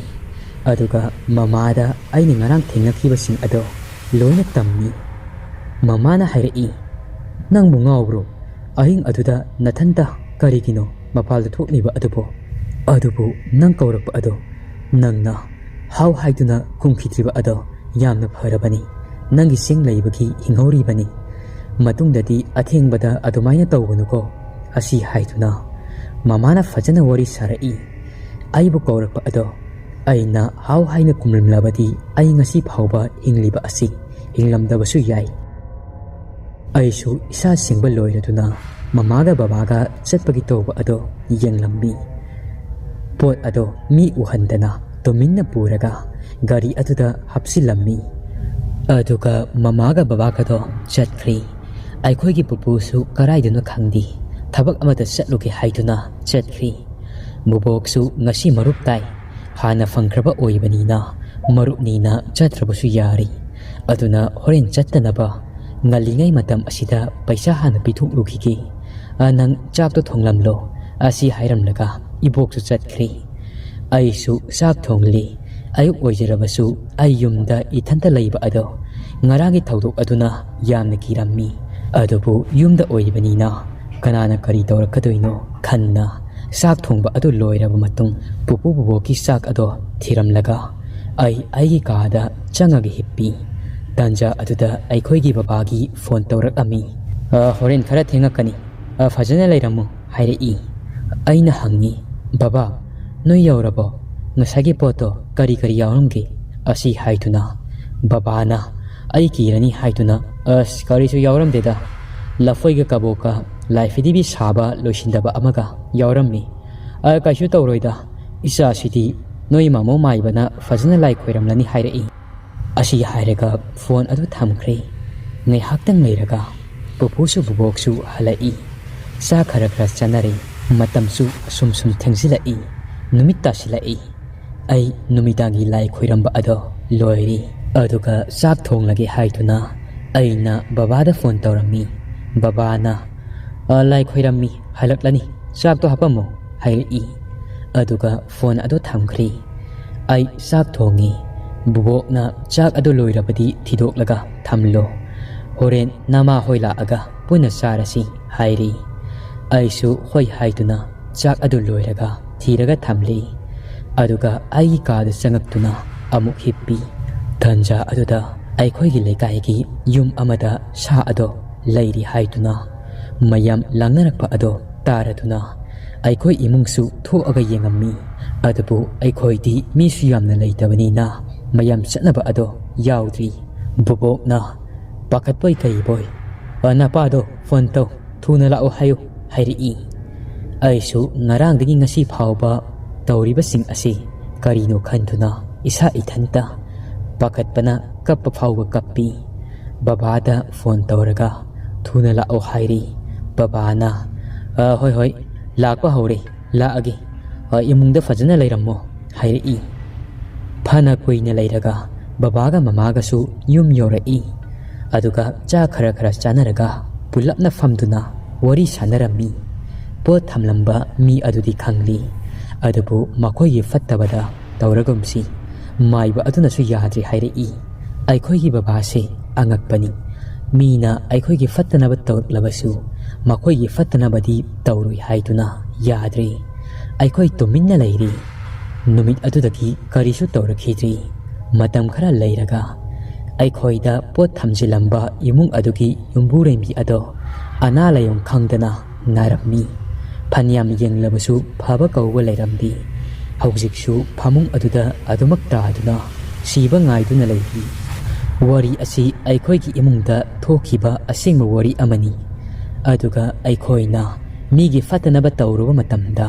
ꯑꯗꯨꯒ ꯃꯃꯥꯗ ꯑꯩꯅ ꯉꯔꯥꯡ ꯊꯦꯡꯅꯈꯤꯕꯁꯤꯡ ꯑꯗꯣ ꯂꯣꯏꯅ ꯇꯝꯃꯤ꯫ ꯃꯃꯥꯅ ꯍꯥꯏꯔꯛꯏ, "ꯅꯪꯕꯨ ꯉꯥꯎꯕ꯭ꯔꯣ? ꯑꯍꯤꯡ ꯑꯗꯨꯗ ꯅꯊꯟꯇ ꯀꯔꯤꯒꯤꯅꯣ ꯃꯄꯥꯜꯗ ꯊꯣꯛꯂꯤꯕ ꯑꯗꯨꯕꯣ? ꯑꯗꯨꯕꯨ ꯅꯪ ꯀꯧꯔꯛꯄ ꯑꯗꯣ ꯅꯪꯅ ꯍꯥꯎ ꯍꯥꯏꯗꯨꯅ ꯈꯨꯝꯈꯤꯗ꯭ꯔꯤꯕ ꯑꯗꯣ ꯌꯥꯝꯅ ꯐꯔꯕꯅꯤ꯫ ꯅꯪꯒꯤ ꯆꯤꯡ ꯂꯩꯕꯒꯤ ꯍꯤꯡꯍꯧꯔꯤꯕꯅꯤ꯫" ꯃꯇꯨꯡꯗꯗꯤ ꯑꯊꯦꯡꯕꯗ ꯑꯗꯨꯃꯥꯏꯅ ꯇꯧꯒꯅꯨꯀꯣ꯫ ꯑꯁꯤ ꯍꯥꯏꯗꯨꯅ ꯃꯃꯥꯅ ꯐꯖꯅ ꯋꯥꯔꯤ ꯁꯥꯔꯛꯏ꯫ ꯑꯩꯕꯨ ꯀꯧꯔꯛꯄ ꯑꯗꯣ ꯑꯩꯅ ꯍꯥꯎ ꯍꯥꯏꯅ ꯈꯨꯝꯂꯝꯂꯕꯗꯤ ꯑꯩ ꯉꯁꯤ ꯐꯥꯎꯕ ꯍꯤꯡꯂꯤꯕ ꯑꯁꯤ ꯍꯤꯡꯂꯝꯗꯕꯁꯨ ꯌꯥꯏ꯫ ꯑꯩꯁꯨ ꯏꯁꯥ ꯁꯦꯡꯕ ꯂꯣꯏꯔꯗꯨꯅ ꯃꯃꯥꯒ ꯕꯕꯥꯒ ꯆꯠꯄꯒꯤ ꯇꯧꯕ ꯑꯗꯣ ꯌꯦꯡꯂꯝꯃꯤ꯫ ꯄꯣꯠ ꯑꯗꯣ ꯃꯤ ꯎꯍꯟꯗꯅ ꯇꯨꯃꯤꯟꯅ ꯄꯨꯔꯒ ꯒꯥꯔꯤ ꯑꯗꯨꯗ ꯍꯥꯞꯆꯤꯜꯂꯝꯃꯤ꯫ ꯑꯗꯨꯒ ꯃꯃꯥꯒ ꯕꯕꯥꯒꯗꯣ ꯆꯠꯈ꯭ꯔꯤ꯫ ꯑꯩꯈꯣꯏꯒꯤ ꯄꯨꯄꯨꯁꯨ ꯀꯔꯥꯏꯗꯅꯣ ꯈꯪꯗꯦ, ꯊꯕꯛ ꯑꯃꯗ ꯆꯠꯂꯨꯒꯦ ꯍꯥꯏꯗꯨꯅ ꯆꯠꯈ꯭ꯔꯤ꯫ ꯕꯨꯕꯣꯛꯁꯨ ꯉꯁꯤ ꯃꯔꯨꯞ ꯇꯥꯏ꯫ ꯍꯥꯟꯅ ꯐꯪꯈ꯭ꯔꯕ ꯑꯣꯏꯕꯅꯤꯅ ꯃꯔꯨꯞꯅꯤꯅ ꯆꯠꯇ꯭ꯔꯕꯁꯨ ꯌꯥꯔꯤ꯫ ꯑꯗꯨꯅ ꯍꯣꯔꯦꯟ ꯆꯠꯇꯅꯕ ꯉꯜꯂꯤꯉꯩ ꯃꯇꯝ ꯑꯁꯤꯗ ꯄꯩꯁꯥ ꯍꯥꯟꯅ ꯄꯤꯊꯣꯛꯂꯨꯈꯤꯒꯦ꯫ "ꯑ, ꯅꯪ ꯆꯥꯛꯇꯣ ꯊꯣꯡꯂꯝꯂꯣ", ꯑꯁꯤ ꯍꯥꯏꯔꯝꯂꯒ ꯏꯕꯣꯛꯁꯨ ꯆꯠꯈ꯭ꯔꯤ꯫ ꯑꯩꯁꯨ ꯆꯥꯛ ꯊꯣꯡꯂꯤ꯫ ꯑꯌꯨꯛ ꯑꯣꯏꯖꯔꯕꯁꯨ ꯑꯩ ꯌꯨꯝꯗ ꯏꯊꯟꯇ ꯂꯩꯕ ꯑꯗꯣ ꯉꯔꯥꯡꯒꯤ ꯊꯧꯗꯣꯛ ꯑꯗꯨꯅ ꯌꯥꯝꯅ ꯀꯤꯔꯝꯃꯤ꯫ ꯑꯗꯨꯕꯨ ꯌꯨꯝꯗ ꯑꯣꯏꯔꯤꯕꯅꯤꯅ ꯀꯅꯥꯅ ꯀꯔꯤ ꯇꯧꯔꯛꯀꯗꯣꯏꯅꯣ ꯈꯟꯅ ꯆꯥꯛ ꯊꯣꯡꯕ ꯑꯗꯨ ꯂꯣꯏꯔꯕ ꯃꯇꯨꯡ ꯄꯨꯄꯨ ꯕꯨꯕꯣꯛꯀꯤ ꯆꯥꯛ ꯑꯗꯣ ꯊꯤꯔꯝꯂꯒ ꯑꯩ ꯑꯩꯒꯤ ꯀꯥꯗ ꯆꯪꯉꯒ ꯍꯤꯞꯄꯤ꯫ ꯇꯥꯟꯖꯥ ꯑꯗꯨꯗ ꯑꯩꯈꯣꯏꯒꯤ ꯕꯕꯥꯒꯤ ꯐꯣꯟ ꯇꯧꯔꯛꯑꯝꯃꯤ꯫ "ꯑ, ꯍꯣꯔꯦꯟ ꯈꯔ ꯊꯦꯡꯉꯛꯀꯅꯤ꯫ ꯑ, ꯐꯖꯅ ꯂꯩꯔꯝꯃꯨ", ꯍꯥꯏꯔꯛꯏ꯫ ꯑꯩꯅ ꯍꯪꯉꯤ, "ꯕꯕꯥ, ꯅꯣꯏ ꯌꯧꯔꯕꯣ? ꯉꯁꯥꯏꯒꯤ ꯄꯣꯠꯇꯣ ꯀꯔꯤ ꯀꯔꯤ ꯌꯥꯎꯔꯝꯒꯦ?" ꯑꯁꯤ ꯍꯥꯏꯗꯨꯅ ꯕꯕꯥꯅ ꯑꯩ ꯀꯤꯔꯅꯤ ꯍꯥꯏꯗꯨꯅ, "ꯑꯁ, ꯀꯔꯤꯁꯨ ꯌꯥꯎꯔꯝꯗꯦꯗ꯫ ꯂꯐꯣꯏꯒ ꯀꯕꯣꯛꯀ ꯂꯥꯏ ꯐꯤꯗꯤꯕꯤ ꯁꯥꯕ ꯂꯣꯏꯁꯤꯟꯗꯕ ꯑꯃꯒ ꯌꯥꯎꯔꯝꯃꯤ꯫ ꯑ, ꯀꯩꯁꯨ ꯇꯧꯔꯣꯏꯗ꯫ ꯏꯆꯥꯁꯤꯗꯤ ꯅꯣꯏ ꯃꯃꯧ ꯃꯥꯏꯕꯅ ꯐꯖꯅ ꯂꯥꯏ ꯈꯣꯏꯔꯝꯂꯅꯤ", ꯍꯥꯏꯔꯛꯏ꯫ ꯑꯁꯤ ꯍꯥꯏꯔꯒ ꯐꯣꯟ ꯑꯗꯨ ꯊꯝꯈ꯭ꯔꯦ꯫ ꯉꯥꯏꯍꯥꯛꯇꯪ ꯂꯩꯔꯒ ꯄꯨꯄꯨꯁꯨ ꯕꯨꯕꯣꯛꯁꯨ ꯍꯜꯂꯛꯏ꯫ ꯆꯥꯛ ꯈꯔ ꯈꯔ ꯆꯥꯅꯔꯦ꯫ ꯃꯇꯝꯁꯨ ꯑꯁꯨꯝ ꯁꯨꯝ ꯊꯦꯡꯖꯤꯜꯂꯛꯏ꯫ ꯅꯨꯃꯤꯠ ꯇꯥꯁꯤꯜꯂꯛꯏ꯫ ꯑꯩ ꯅꯨꯃꯤꯗꯥꯡꯒꯤ ꯂꯥꯏ ꯈꯣꯏꯔꯝꯕ ꯑꯗꯣ ꯂꯣꯏꯔꯦ꯫ ꯑꯗꯨꯒ ꯆꯥꯛ ꯊꯣꯡꯂꯒꯦ ꯍꯥꯏꯗꯨꯅ ꯑꯩꯅ ꯕꯕꯥꯗ ꯐꯣꯟ ꯇꯧꯔꯝꯃꯤ꯫ ꯕꯕꯥꯅ, "ꯑ, ꯂꯥꯏ ꯈꯣꯏꯔꯝꯃꯤ, ꯍꯜꯂꯛꯂꯅꯤ, ꯆꯥꯛꯇꯣ ꯍꯥꯄꯝꯃꯣ" ꯍꯥꯏꯔꯛꯏ꯫ ꯑꯗꯨꯒ ꯐꯣꯟ ꯑꯗꯨ ꯊꯝꯈ꯭ꯔꯦ꯫ ꯑꯩ ꯆꯥꯛ ꯊꯣꯡꯉꯤ꯫ ꯕꯨꯕꯣꯛꯅ ꯆꯥꯛ ꯑꯗꯨ ꯂꯣꯏꯔꯕꯗꯤ ꯊꯤꯗꯣꯛꯂꯒ ꯊꯝꯂꯣ꯫ ꯍꯣꯔꯦꯟ ꯅꯃꯥ ꯍꯣꯏ ꯂꯥꯛꯑꯒ ꯄꯨꯟꯅ ꯆꯥꯔꯁꯤ ꯍꯥꯏꯔꯤ꯫ ꯑꯩꯁꯨ ꯍꯣꯏ ꯍꯥꯏꯗꯨꯅ ꯆꯥꯛ ꯑꯗꯨ ꯂꯣꯏꯔꯒ ꯊꯤꯔꯒ ꯊꯝꯂꯤ꯫ ꯑꯗꯨꯒ ꯑꯩꯒꯤ ꯀꯥꯗ ꯆꯪꯉꯛꯇꯨꯅ ꯑꯃꯨꯛ ꯍꯤꯞꯄꯤ꯫ ꯇꯟꯖꯥ ꯑꯗꯨꯗ ꯑꯩꯈꯣꯏꯒꯤ ꯂꯩꯀꯥꯏꯒꯤ ꯌꯨꯝ ꯑꯃꯗ ꯁꯥ ꯑꯗꯣ ꯂꯩꯔꯤ ꯍꯥꯏꯗꯨꯅ ꯃꯌꯥꯝ ꯂꯥꯡꯅꯔꯛꯄ ꯑꯗꯣ ꯇꯥꯔꯗꯨꯅ ꯑꯩꯈꯣꯏ ꯏꯃꯨꯡꯁꯨ ꯊꯣꯛꯑꯒ ꯌꯦꯡꯉꯝꯃꯤ꯫ ꯑꯗꯨꯕꯨ ꯑꯩꯈꯣꯏꯗꯤ ꯃꯤꯁꯨ ꯌꯥꯝꯅ ꯂꯩꯇꯕꯅꯤꯅ ꯃꯌꯥꯝ ꯆꯠꯅꯕ ꯑꯗꯣ ꯌꯥꯎꯗ꯭ꯔꯤ꯫ ꯕꯨꯕꯣꯛꯅ, "ꯄꯥꯈꯠꯄꯣꯏ ꯀꯔꯤꯕꯣꯏ, ꯑ, ꯅꯄꯥꯗꯣ ꯐꯣꯟ ꯇꯧ, ꯊꯨꯅ ꯂꯥꯛꯑꯣ ꯍꯥꯏꯌꯨ" ꯍꯥꯏꯔꯛꯏ꯫ ꯑꯩꯁꯨ ꯉꯔꯥꯡꯗꯒꯤ ꯉꯁꯤ ꯐꯥꯎꯕ ꯇꯧꯔꯤꯕꯁꯤꯡ ꯑꯁꯤ ꯀꯔꯤꯅꯣ ꯈꯟꯗꯨꯅ ꯏꯁꯥ ꯏꯊꯟꯇ ꯄꯥꯈꯠꯄꯅ ꯀꯞꯄ ꯐꯥꯎꯕ ꯀꯞꯄꯤ꯫ ꯕꯕꯥꯗ ꯐꯣꯟ ꯇꯧꯔꯒ ꯊꯨꯅ ꯂꯥꯛꯑꯣ ꯍꯥꯏꯔꯤ꯫ ꯕꯕꯥꯅ, "ꯑ, ꯍꯣꯏ, ꯍꯣꯏ, ꯂꯥꯛꯄ ꯍꯧꯔꯦ, ꯂꯥꯛꯑꯒꯦ, ꯑ, ꯏꯃꯨꯡꯗ ꯐꯖꯅ ꯂꯩꯔꯝꯃꯣ" ꯍꯥꯏꯔꯛꯏ꯫ ꯐꯅ ꯀꯨꯏꯅ ꯂꯩꯔꯒ ꯕꯕꯥꯒ ꯃꯃꯥꯒꯁꯨ ꯌꯨꯝ ꯌꯧꯔꯛꯏ꯫ ꯑꯗꯨꯒ ꯆꯥ ꯈꯔ ꯈꯔ ꯆꯥꯅꯔꯒ ꯄꯨꯂꯞꯅ ꯐꯝꯗꯨꯅ ꯋꯥꯔꯤ ꯁꯥꯟꯅꯔꯝꯃꯤ꯫ ꯄꯣꯠ ꯊꯝꯂꯝꯕ ꯃꯤ ꯑꯗꯨꯗꯤ ꯈꯪꯂꯤ, ꯑꯗꯨꯕꯨ ꯃꯈꯣꯏꯒꯤ ꯐꯠꯇꯕꯗ ꯇꯧꯔꯒꯨꯝꯁꯤ, ꯃꯥꯏꯕ ꯑꯗꯨꯅꯁꯨ ꯌꯥꯗ꯭ꯔꯦ ꯍꯥꯏꯔꯛꯏ꯫ ꯑꯩꯈꯣꯏꯒꯤ ꯕꯕꯥꯁꯦ ꯑꯉꯛꯄꯅꯤ꯫ ꯃꯤꯅ ꯑꯩꯈꯣꯏꯒꯤ ꯐꯠꯇꯅꯕ ꯇꯧꯔꯛꯂꯕꯁꯨ ꯃꯈꯣꯏꯒꯤ ꯐꯠꯇꯅꯕꯗꯤ ꯇꯧꯔꯣꯏ ꯍꯥꯏꯗꯨꯅ ꯌꯥꯗ꯭ꯔꯦ꯫ ꯑꯩꯈꯣꯏ ꯇꯨꯃꯤꯟꯅ ꯂꯩꯔꯤ꯫ ꯅꯨꯃꯤꯠ ꯑꯗꯨꯗꯒꯤ ꯀꯔꯤꯁꯨ ꯇꯧꯔꯛꯈꯤꯗ꯭ꯔꯤ꯫ ꯃꯇꯝ ꯈꯔ ꯂꯩꯔꯒ ꯑꯩꯈꯣꯏꯗ ꯄꯣꯠ ꯊꯝꯖꯤꯜꯂꯝꯕ ꯏꯃꯨꯡ ꯑꯗꯨꯒꯤ ꯌꯨꯝꯕꯨꯔꯦꯝꯕꯤ ꯑꯗꯣ ꯑꯅꯥ ꯂꯥꯏꯌꯣꯡ ꯈꯪꯗꯅ ꯅꯥꯔꯝꯃꯤ꯫ ꯐꯅꯌꯥꯝ ꯌꯦꯡꯂꯕꯁꯨ ꯐꯕ ꯀꯧꯕ ꯂꯩꯔꯝꯗꯦ꯫ ꯍꯧꯖꯤꯛꯁꯨ ꯐꯃꯨꯡ ꯑꯗꯨꯗ ꯑꯗꯨꯃꯛ ꯇꯥꯗꯨꯅ ꯁꯤꯕ ꯉꯥꯏꯗꯨꯅ ꯂꯩꯔꯤ꯫ ꯋꯥꯔꯤ ꯑꯁꯤ ꯑꯩꯈꯣꯏꯒꯤ ꯏꯃꯨꯡꯗ ꯊꯣꯛꯈꯤꯕ ꯑꯁꯦꯡꯕ ꯋꯥꯔꯤ ꯑꯃꯅꯤ꯫ ꯑꯗꯨꯒ ꯑꯩꯈꯣꯏꯅ ꯃꯤꯒꯤ ꯐꯠꯇꯅꯕ ꯇꯧꯔꯨꯕ ꯃꯇꯝꯗ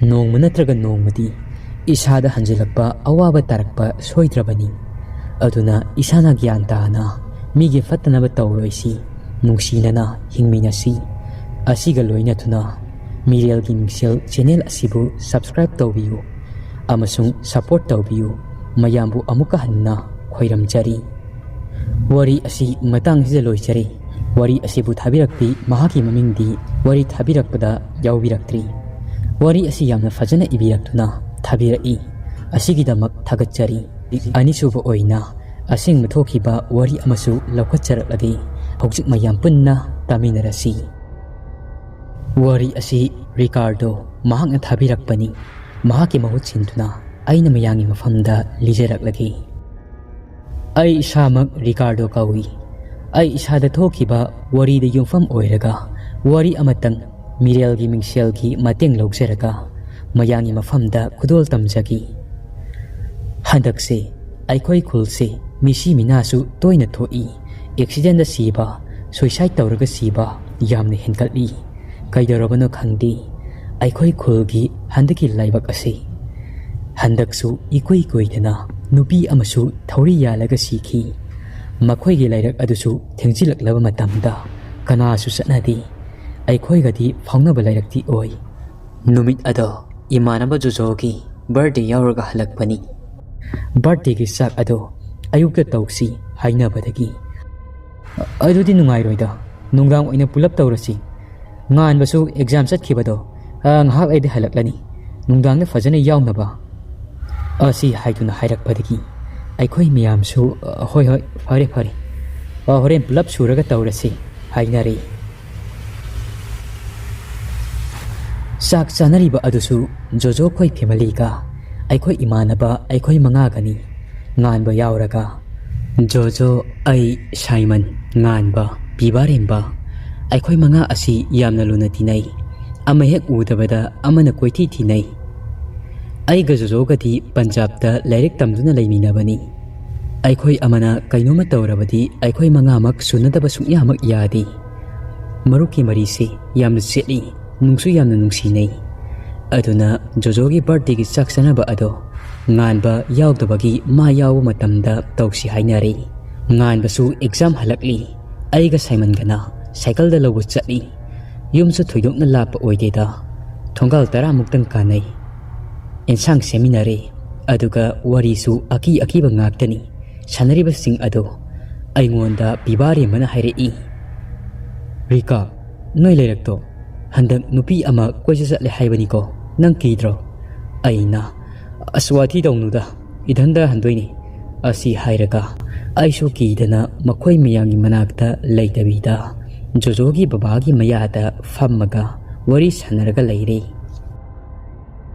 ꯅꯣꯡꯃ ꯅꯠꯇ꯭ꯔꯒ ꯅꯣꯡꯃꯗꯤ ꯏꯁꯥꯗ ꯍꯟꯖꯤꯜꯂꯛꯄ ꯑꯋꯥꯕ ꯇꯥꯔꯛꯄ ꯁꯣꯏꯗ꯭ꯔꯕꯅꯤ꯫ ꯑꯗꯨꯅ ꯏꯁꯥꯅ ꯒ꯭ꯌꯥꯟ ꯇꯥꯅ ꯃꯤꯒꯤ ꯐꯠꯇꯅꯕ ꯇꯧꯔꯣꯏꯁꯤ, ꯅꯨꯡꯁꯤꯅꯅ ꯍꯤꯡꯃꯤꯟꯅꯁꯤ꯫ ꯑꯁꯤꯒ ꯂꯣꯏꯅꯗꯨꯅ ꯃꯤꯔꯦꯜꯒꯤ ꯃꯤꯡꯁꯦꯜ ꯆꯦꯅꯦꯜ ꯑꯁꯤꯕꯨ subscribe ꯇꯧꯕꯤꯌꯨ ꯑꯃꯁꯨꯡ support ꯇꯧꯕꯤꯌꯨ꯫ ꯃꯌꯥꯝꯕꯨ ꯑꯃꯨꯛꯀ ꯍꯟꯅ ꯈꯣꯏꯔꯝꯖꯔꯤ꯫ ꯋꯥꯔꯤ ꯑꯁꯤ ꯃꯇꯥꯡꯁꯤꯗ ꯂꯣꯏꯖꯔꯦ꯫ ꯋꯥꯔꯤ ꯑꯁꯤꯕꯨ ꯊꯥꯕꯤꯔꯛꯄꯤ ꯃꯍꯥꯛꯀꯤ ꯃꯃꯤꯡꯗꯤ ꯋꯥꯔꯤ ꯊꯥꯕꯤꯔꯛꯄꯗ ꯌꯥꯎꯕꯤꯔꯛꯇ꯭ꯔꯤ꯫ ꯋꯥꯔꯤ ꯑꯁꯤ ꯌꯥꯝꯅ ꯐꯖꯅ ꯏꯕꯤꯔꯛꯇꯨꯅ ꯊꯥꯕꯤꯔꯛꯏ꯫ ꯑꯁꯤꯒꯤꯗꯃꯛ ꯊꯥꯒꯠꯆꯔꯤ꯫ ꯑꯅꯤꯁꯨꯕ ꯑꯣꯏꯅ ꯑꯁꯦꯡꯕ ꯊꯣꯛꯈꯤꯕ ꯋꯥꯔꯤ ꯑꯃꯁꯨ ꯂꯧꯈꯠꯆꯔꯛꯂꯒꯦ꯫ ꯍꯧꯖꯤꯛ ꯃꯌꯥꯝ ꯄꯨꯟꯅ ꯇꯥꯃꯤꯟꯅꯔꯁꯤ꯫ ꯋꯥꯔꯤ ꯑꯁꯤ ꯔꯤꯀꯥꯔꯗꯣ ꯃꯍꯥꯛꯅ ꯊꯥꯕꯤꯔꯛꯄꯅꯤ꯫ ꯃꯍꯥꯛꯀꯤ ꯃꯍꯨꯠ ꯁꯤꯟꯗꯨꯅ ꯑꯩꯅ ꯃꯌꯥꯝꯒꯤ ꯃꯐꯝꯗ ꯂꯤꯖꯔꯛꯂꯒꯦ꯫ ꯑꯩ ꯏꯁꯥꯃꯛ ꯔꯤꯀꯥꯔꯗꯣ ꯀꯧꯏ꯫ ꯑꯩ ꯏꯁꯥꯗ ꯊꯣꯛꯈꯤꯕ ꯋꯥꯔꯤꯗ ꯌꯨꯝꯐꯝ ꯑꯣꯏꯔꯒ ꯋꯥꯔꯤ ꯑꯃꯇꯪ ꯃꯤꯔꯦꯜꯒꯤ ꯃꯤꯡꯁꯦꯜꯒꯤ ꯃꯇꯦꯡ ꯂꯧꯖꯔꯒ ꯃꯌꯥꯝꯒꯤ ꯃꯐꯝꯗ ꯈꯨꯗꯣꯜ ꯇꯝꯖꯒꯦ꯫ ꯍꯟꯗꯛꯁꯦ ꯑꯩꯈꯣꯏ ꯈꯨꯜꯁꯦ ꯃꯤꯁꯤ ꯃꯤꯅꯥꯁꯨ ꯇꯣꯏꯅ ꯊꯣꯛꯏ꯫ ꯑꯦꯛꯁꯤꯗꯦꯟꯗ ꯁꯤꯕ, ꯁꯨꯏꯁꯥꯏꯗ ꯇꯧꯔꯒ ꯁꯤꯕ ꯌꯥꯝꯅ ꯍꯦꯟꯒꯠꯂꯤ꯫ ꯀꯩꯗꯧꯔꯕꯅꯣ ꯈꯪꯗꯦ꯫ ꯑꯩꯈꯣꯏ ꯈꯨꯜꯒꯤ ꯍꯟꯗꯛꯀꯤ ꯂꯥꯏꯕꯛ ꯑꯁꯤ ꯍꯟꯗꯛꯁꯨ ꯏꯀꯨꯏ ꯀꯨꯏꯗꯅ ꯅꯨꯄꯤ ꯑꯃꯁꯨ ꯊꯧꯔꯤ ꯌꯥꯜꯂꯒ ꯁꯤꯈꯤ꯫ ꯃꯈꯣꯏꯒꯤ ꯂꯥꯏꯔꯛ ꯑꯗꯨꯁꯨ ꯊꯦꯡꯖꯤꯜꯂꯛꯂꯕ ꯃꯇꯝꯗ ꯀꯅꯥꯁꯨ ꯆꯠꯅꯗꯦ꯫ ꯑꯩꯈꯣꯏꯒꯗꯤ ꯐꯥꯎꯅꯕ ꯂꯥꯏꯔꯛꯇꯤ ꯑꯣꯏ꯫ ꯅꯨꯃꯤꯠ ꯑꯗꯣ ꯏꯃꯥꯟꯅꯕ ꯖꯣꯖꯣꯒꯤ ꯕꯥꯔꯗꯦ ꯌꯥꯎꯔꯒ ꯍꯜꯂꯛꯄꯅꯤ꯫ ꯕꯥꯔꯗꯦꯒꯤ ꯆꯥꯛ ꯑꯗꯣ ꯑꯌꯨꯛꯇ ꯇꯧꯁꯤ ꯍꯥꯏꯅꯕꯗꯒꯤ, "ꯑꯗꯨꯗꯤ ꯅꯨꯡꯉꯥꯏꯔꯣꯏꯗ, ꯅꯨꯡꯗꯥꯡ ꯑꯣꯏꯅ ꯄꯨꯂꯞ ꯇꯧꯔꯁꯤ꯫ ꯉꯥꯟꯕꯁꯨ ꯑꯦꯛꯖꯥꯝ ꯆꯠꯈꯤꯕꯗꯣ, ꯑ, ꯉꯥꯏꯍꯥꯛ ꯂꯩꯗꯤ ꯍꯜꯂꯛꯂꯅꯤ꯫ ꯅꯨꯡꯗꯥꯡꯗ ꯐꯖꯅ ꯌꯥꯎꯅꯕ", ꯑꯁꯤ ꯍꯥꯏꯗꯨꯅ ꯍꯥꯏꯔꯛꯄꯗꯒꯤ ꯑꯩꯈꯣꯏ ꯃꯌꯥꯝꯁꯨ, "ꯑ, ꯍꯣꯏ, ꯍꯣꯏ, ꯐꯔꯦ, ꯐꯔꯦ꯫ ꯑ, ꯍꯣꯔꯦꯟ ꯄꯨꯂꯞ ꯁꯨꯔꯒ ꯇꯧꯔꯁꯤ" ꯍꯥꯏꯅꯔꯦ꯫ ꯆꯥꯛ ꯆꯥꯅꯔꯤꯕ ꯑꯗꯨꯁꯨ ꯖꯣꯖꯣ ꯈꯣꯏ ꯐꯦꯃꯤꯂꯤꯒ ꯑꯩꯈꯣꯏ ꯏꯃꯥꯟꯅꯕ ꯑꯩꯈꯣꯏ ꯃꯉꯥꯒꯅꯤ꯫ ꯉꯥꯟꯕ ꯌꯥꯎꯔꯒ, ꯖꯣꯖꯣ, ꯑꯩ, ꯁꯥꯏꯃꯟ, ꯉꯥꯟꯕ, ꯄꯤꯕꯥꯔꯦꯝꯕ, ꯑꯩꯈꯣꯏ ꯃꯉꯥ ꯑꯁꯤ ꯌꯥꯝꯅ ꯂꯨꯅ ꯇꯤꯟꯅꯩ꯫ ꯑꯃ ꯍꯦꯛ ꯎꯗꯕꯗ ꯑꯃꯅ ꯀꯣꯏꯊꯤ ꯊꯤꯅꯩ꯫ ꯑꯩꯒ ꯖꯣꯖꯣꯒꯗꯤ ꯄꯟꯖꯥꯕꯇ ꯂꯥꯏꯔꯤꯛ ꯇꯝꯗꯨꯅ ꯂꯩꯃꯤꯟꯅꯕꯅꯤ꯫ ꯑꯩꯈꯣꯏ ꯑꯃꯅ ꯀꯩꯅꯣꯝꯃ ꯇꯧꯔꯕꯗꯤ ꯑꯩꯈꯣꯏ ꯃꯉꯥꯃꯛ ꯁꯨꯅꯗꯕ ꯁꯨꯡꯌꯥꯃꯛ ꯌꯥꯗꯦ꯫ ꯃꯔꯨꯞꯀꯤ ꯃꯔꯤꯁꯦ ꯌꯥꯝꯅ ꯆꯦꯠꯂꯤ, ꯅꯨꯡꯁꯨ ꯌꯥꯝꯅ ꯅꯨꯡꯁꯤꯅꯩ꯫ ꯑꯗꯨꯅ ꯖꯣꯖꯣꯒꯤ ꯕꯥꯔꯗꯦꯒꯤ ꯆꯥꯛ ꯆꯥꯅꯕ ꯑꯗꯣ ꯉꯥꯟꯕ ꯌꯥꯎꯗꯕꯒꯤ ꯃꯥ ꯌꯥꯎꯕ ꯃꯇꯝꯗ ꯇꯧꯁꯤ ꯍꯥꯏꯅꯔꯦ꯫ ꯉꯥꯟꯕꯁꯨ ꯑꯦꯛꯖꯥꯝ ꯍꯜꯂꯛꯂꯤ꯫ ꯑꯩꯒ ꯁꯥꯏꯃꯟꯒꯅ ꯁꯥꯏꯀꯜꯗ ꯂꯧꯕ ꯆꯠꯂꯤ꯫ ꯌꯨꯝꯁꯨ ꯊꯣꯏꯗꯣꯛꯅ ꯂꯥꯞꯄ ꯑꯣꯏꯗꯦꯗ, ꯊꯣꯡꯒꯥꯜ ꯇꯔꯥꯃꯨꯛꯇꯪ ꯀꯥꯟꯅꯩ꯫ ꯑꯦꯟꯁꯥꯡ ꯁꯦꯝꯃꯤꯟꯅꯔꯦ, ꯑꯗꯨꯒ ꯋꯥꯔꯤꯁꯨ ꯑꯀꯤ ꯑꯀꯤꯕ ꯉꯥꯛꯇꯅꯤ ꯁꯥꯟꯅꯔꯤꯕꯁꯤꯡ ꯑꯗꯣ꯫ ꯑꯩꯉꯣꯟꯗ ꯄꯤꯕꯥ ꯔꯦꯝꯕꯅ ꯍꯥꯏꯔꯛꯏ, "ꯔꯤꯀꯥ, ꯅꯣꯏ ꯂꯩꯔꯛꯇꯣ ꯍꯟꯗꯛ ꯅꯨꯄꯤ ꯑꯃ ꯀꯣꯏꯆꯠ ꯆꯠꯂꯦ ꯍꯥꯏꯕꯅꯤꯀꯣ, ꯅꯪ ꯀꯤꯗ꯭ꯔꯣ?" ꯑꯩꯅ, "ꯑꯁ, ꯋꯥꯊꯤ ꯇꯧꯅꯨꯗ, ꯏꯊꯟꯗ ꯍꯟꯗꯣꯏꯅꯤ," ꯑꯁꯤ ꯍꯥꯏꯔꯒ ꯑꯩꯁꯨ ꯀꯤꯗꯅ ꯃꯈꯣꯏ ꯃꯌꯥꯝꯒꯤ ꯃꯅꯥꯛꯇ ꯂꯩꯇꯕꯤꯗ ꯖꯣꯖꯣꯒꯤ ꯕꯕꯥꯒꯤ ꯃꯌꯥꯗ ꯐꯝꯃꯒ ꯋꯥꯔꯤ ꯁꯥꯟꯅꯔꯒ ꯂꯩꯔꯦ꯫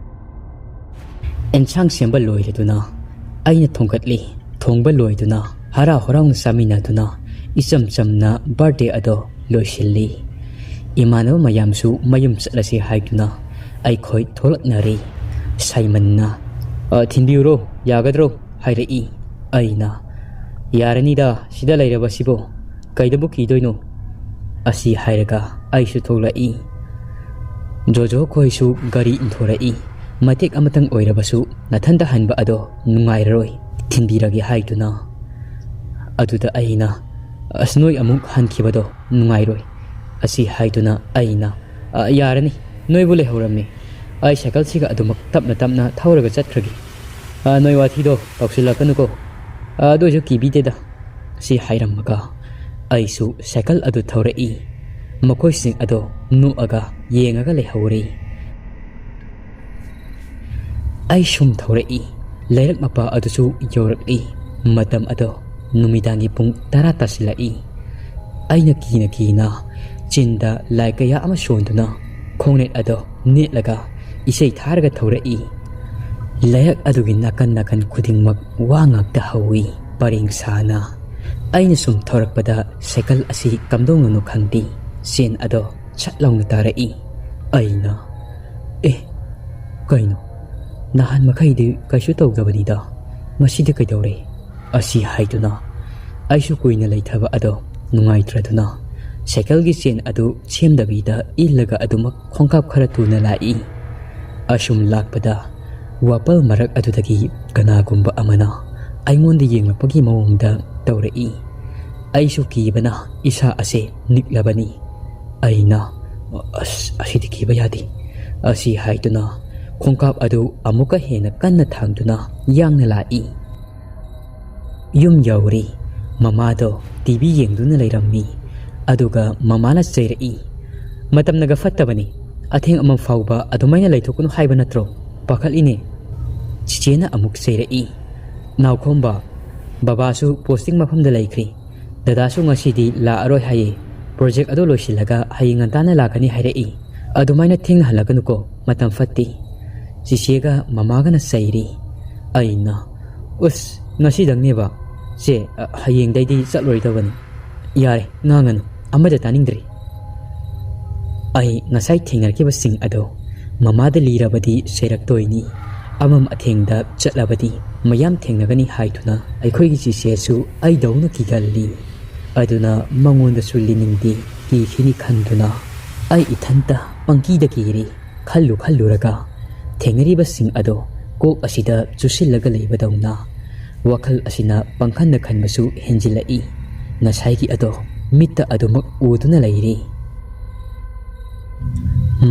ꯑꯦꯟꯁꯥꯡ ꯁꯦꯝꯕ ꯂꯣꯏꯔꯗꯨꯅ ꯑꯩꯅ ꯊꯣꯡꯒꯠꯂꯤ꯫ ꯊꯣꯡꯕ ꯂꯣꯏꯗꯨꯅ ꯍꯔꯥꯎ ꯍꯔꯥꯎꯅ ꯆꯥꯃꯤꯟꯅꯗꯨꯅ ꯏꯆꯝ ꯆꯝꯅ ꯕꯥꯔꯗꯦ ꯑꯗꯣ ꯂꯣꯏꯁꯤꯜꯂꯤ꯫ ꯏꯃꯥꯟꯅꯕ ꯃꯌꯥꯝꯁꯨ ꯃꯌꯨꯝ ꯆꯠꯂꯁꯤ ꯍꯥꯏꯗꯨꯅ ꯑꯩꯈꯣꯏ ꯊꯣꯛꯂꯛꯅꯔꯤ꯫ ꯁꯥꯏꯃꯟꯅ, "ꯑ, ꯊꯤꯟꯕꯤꯌꯨꯔꯣ, ꯌꯥꯒꯗ꯭ꯔꯣ?" ꯍꯥꯏꯔꯛꯏ꯫ ꯑꯩꯅ, "ꯌꯥꯔꯅꯤꯗ, ꯁꯤꯗ ꯂꯩꯔꯕꯁꯤꯕꯨ ꯀꯩꯗꯕꯨ ꯀꯤꯗꯣꯏꯅꯣ?" ꯑꯁꯤ ꯍꯥꯏꯔꯒ ꯑꯩꯁꯨ ꯊꯣꯛꯂꯛꯏ꯫ ꯖꯣꯖꯣ ꯈꯣꯏꯁꯨ ꯒꯥꯔꯤ ꯏꯟꯊꯣꯔꯛꯏ꯫ "ꯃꯇꯦꯛ ꯑꯃꯇꯪ ꯑꯣꯏꯔꯕꯁꯨ ꯅꯊꯟꯗ ꯍꯟꯕ ꯑꯗꯣ ꯅꯨꯡꯉꯥꯏꯔꯔꯣꯏ, ꯊꯤꯟꯕꯤꯔꯒꯦ" ꯍꯥꯏꯗꯨꯅ꯫ ꯑꯗꯨꯗ ꯑꯩꯅ, "ꯑꯁ, ꯅꯣꯏ ꯑꯃꯨꯛ ꯍꯟꯈꯤꯕꯗꯣ ꯅꯨꯡꯉꯥꯏꯔꯣꯏ" ꯑꯁꯤ ꯍꯥꯏꯗꯨꯅ ꯑꯩꯅ, "ꯑ, ꯌꯥꯔꯅꯤ, ꯅꯣꯏꯕꯨ ꯂꯩꯍꯧꯔꯝꯃꯤ꯫ ꯑꯩ ꯁꯥꯏꯀꯜꯁꯤꯒ ꯑꯗꯨꯃꯛ ꯇꯞꯅ ꯇꯞꯅ ꯊꯧꯔꯒ ꯆꯠꯈ꯭ꯔꯒꯦ꯫ ꯑ, ꯅꯣꯏ ꯋꯥꯊꯤꯗꯣ ꯇꯧꯁꯤꯜꯂꯛꯀꯅꯨꯀꯣ꯫ ꯑ, ꯑꯗꯨ ꯑꯣꯏꯁꯨ ꯀꯤꯕꯤꯗꯦꯗ" ꯁꯤ ꯍꯥꯏꯔꯝꯃꯒ ꯑꯩꯁꯨ ꯁꯥꯏꯀꯜ ꯑꯗꯨ ꯊꯧꯔꯛꯏ꯫ ꯃꯈꯣꯏꯁꯤꯡ ꯑꯗꯣ ꯅꯣꯛꯑꯒ ꯌꯦꯡꯉꯒ ꯂꯩꯍꯧꯔꯦ꯫ ꯑꯩ ꯁꯨꯝ ꯊꯧꯔꯛꯏ꯫ ꯂꯩꯔꯛ ꯃꯄꯥ ꯑꯗꯨꯁꯨ ꯌꯧꯔꯛꯏ꯫ ꯃꯇꯝ ꯑꯗꯣ ꯅꯨꯃꯤꯗꯥꯡꯒꯤ ꯄꯨꯡ ꯇꯔꯥ ꯇꯥꯁꯤꯜꯂꯛꯏ꯫ ꯑꯩꯅ ꯀꯤꯅ ꯀꯤꯅ ꯆꯤꯟꯗ ꯂꯥꯏ ꯀꯌꯥ ꯑꯃ ꯁꯣꯟꯗꯨꯅ ꯈꯣꯡꯅꯦꯠ ꯑꯗꯣ ꯅꯦꯠꯂꯒ ꯏꯁꯩ ꯊꯥꯔꯒ ꯊꯧꯔꯛꯏ꯫ ꯂꯩꯔꯛ ꯑꯗꯨꯒꯤ ꯅꯥꯀꯟ ꯅꯥꯀꯟ ꯈꯨꯗꯤꯡꯃꯛ ꯋꯥ ꯉꯥꯛꯇ ꯍꯧꯏ, ꯄꯔꯦꯡ ꯁꯥꯅ꯫ ꯑꯩꯅ ꯁꯨꯝ ꯊꯧꯔꯛꯄꯗ ꯁꯥꯏꯀꯜ ꯑꯁꯤ ꯀꯝꯗꯧꯅꯅꯣ ꯈꯪꯗꯦ, ꯆꯦꯟ ꯑꯗꯣ ꯁꯠ ꯂꯥꯎꯅ ꯇꯥꯔꯛꯏ꯫ ꯑꯩꯅ, "ꯑꯦ, ꯀꯩꯅꯣ? ꯅꯍꯥꯟ ꯃꯈꯩꯗꯤ ꯀꯩꯁꯨ ꯇꯧꯗꯕꯅꯤꯗ, ꯉꯁꯤꯗꯤ ꯀꯩꯗꯧꯔꯦ?" ꯑꯁꯤ ꯍꯥꯏꯗꯨꯅ ꯑꯩꯁꯨ ꯀꯨꯏꯅ ꯂꯩꯊꯕ ꯑꯗꯣ ꯅꯨꯡꯉꯥꯏꯇ꯭ꯔꯗꯨꯅ ꯁꯥꯏꯀꯜꯒꯤ ꯆꯦꯟ ꯑꯗꯨ ꯁꯦꯝꯗꯕꯤꯗ ꯏꯜꯂꯒ ꯑꯗꯨꯃꯛ ꯈꯣꯡꯀꯥꯞ ꯈꯔ ꯊꯨꯅ ꯂꯥꯛꯏ꯫ ꯑꯁꯨꯝ ꯂꯥꯛꯄꯗ ꯋꯥꯄꯜ ꯃꯔꯛ ꯑꯗꯨꯗꯒꯤ ꯀꯅꯥꯒꯨꯝꯕ ꯑꯃꯅ ꯑꯩꯉꯣꯟꯗ ꯌꯦꯡꯂꯛꯄꯒꯤ ꯃꯑꯣꯡꯗ ꯇꯧꯔꯛꯏ꯫ ꯑꯩꯁꯨ ꯀꯤꯕꯅ ꯏꯁꯥ ꯑꯁꯦ ꯅꯤꯛꯂꯕꯅꯤ꯫ ꯑꯩꯅ, "ꯑꯁ, ꯑꯁꯤꯗꯤ ꯀꯤꯕ ꯌꯥꯗꯦ" ꯑꯁꯤ ꯍꯥꯏꯗꯨꯅ ꯈꯣꯡꯀꯥꯞ ꯑꯗꯨ ꯑꯃꯨꯛꯀ ꯍꯦꯟꯅ ꯀꯟꯅ ꯊꯥꯡꯗꯨꯅ ꯌꯥꯡꯅ ꯂꯥꯛꯏ꯫ ꯌꯨꯝ ꯌꯧꯔꯤ꯫ ꯃꯃꯥꯗꯣ ꯇꯤ ꯚꯤ ꯌꯦꯡꯗꯨꯅ ꯂꯩꯔꯝꯃꯤ꯫ ꯑꯗꯨꯒ ꯃꯃꯥꯅ ꯆꯩꯔꯛꯏ, "ꯃꯇꯝꯅꯒ ꯐꯠꯇꯕꯅꯤ, ꯑꯊꯦꯡ ꯑꯃ ꯐꯥꯎꯕ ꯑꯗꯨꯃꯥꯏꯅ ꯂꯩꯊꯣꯛꯀꯅꯨ ꯍꯥꯏꯕ ꯅꯠꯇ꯭ꯔꯣ? ꯄꯥꯈꯠꯂꯤꯅꯦ!" ꯆꯤꯆꯦꯅ ꯑꯃꯨꯛ ꯆꯩꯔꯛꯏ, "ꯅꯥꯎꯈꯣꯝꯕ, ꯕꯕꯥꯁꯨ ꯄꯣꯁꯇꯤꯡ ꯃꯐꯝꯗ ꯂꯩꯈ꯭ꯔꯤ꯫ ꯗꯗꯥꯁꯨ ꯉꯁꯤꯗꯤ ꯂꯥꯛꯑꯔꯣꯏ ꯍꯥꯏꯌꯦ꯫ ꯄ꯭ꯔꯣꯖꯦꯛ ꯑꯗꯨ ꯂꯣꯏꯁꯤꯜꯂꯒ ꯍꯌꯦꯡ ꯉꯟꯇꯥꯅ ꯂꯥꯛꯀꯅꯤ ꯍꯥꯏꯔꯛꯏ꯫ ꯑꯗꯨꯃꯥꯏꯅ ꯊꯦꯡꯅ ꯍꯜꯂꯛꯀꯅꯨꯀꯣ, ꯃꯇꯝ ꯐꯠꯇꯦ꯫" ꯆꯤꯆꯦꯒ ꯃꯃꯥꯒꯅ ꯆꯩꯔꯤ꯫ ꯑꯩꯅ, "ꯎꯁ, ꯉꯁꯤꯗꯪꯅꯦꯕ? ꯆꯦ, ꯑ, ꯍꯌꯦꯡꯗꯩꯗꯤ ꯆꯠꯂꯣꯏꯗꯕꯅꯤ꯫ ꯌꯥꯔꯦ, ꯉꯥꯡꯉꯅꯨ, ꯑꯃꯗ ꯇꯥꯅꯤꯡꯗ꯭ꯔꯦ꯫" ꯑꯩ ꯉꯁꯥꯏ ꯊꯦꯡꯅꯔꯛꯈꯤꯕꯁꯤꯡ ꯑꯗꯣ ꯃꯃꯥꯗ ꯂꯤꯔꯕꯗꯤ ꯆꯩꯔꯛꯇꯣꯏꯅꯤ꯫ ꯑꯃꯝ ꯑꯊꯦꯡꯗ ꯆꯠꯂꯕꯗꯤ ꯃꯌꯥꯝ ꯊꯦꯡꯅꯒꯅꯤ ꯍꯥꯏꯗꯨꯅ ꯑꯩꯈꯣꯏꯒꯤ ꯆꯤꯆꯦꯁꯨ ꯑꯩꯗꯧꯅ ꯀꯤꯒꯜꯂꯤ꯫ ꯑꯗꯨꯅ ꯃꯉꯣꯟꯗꯁꯨ ꯂꯤꯅꯤꯡꯗꯦ, ꯀꯤꯈꯤꯅꯤ ꯈꯟꯗꯨꯅ ꯑꯩ ꯏꯊꯟꯇ ꯄꯪꯀꯤꯗ ꯀꯤꯔꯤ꯫ ꯈꯜꯂꯨ ꯈꯜꯂꯨꯔꯒ ꯊꯦꯡꯅꯔꯤꯕꯁꯤꯡ ꯑꯗꯣ ꯀꯣꯛ ꯑꯁꯤꯗ ꯆꯨꯁꯤꯜꯂꯒ ꯂꯩꯕꯗꯧꯅ ꯋꯥꯈꯜ ꯑꯁꯤꯅ ꯄꯪꯈꯟꯗ ꯈꯟꯕꯁꯨ ꯍꯦꯟꯖꯤꯜꯂꯛꯏ꯫ ꯉꯁꯥꯏꯒꯤ ꯑꯗꯣ ꯃꯤꯠꯇ ꯑꯗꯨꯃꯛ ꯎꯗꯨꯅ ꯂꯩꯔꯤ꯫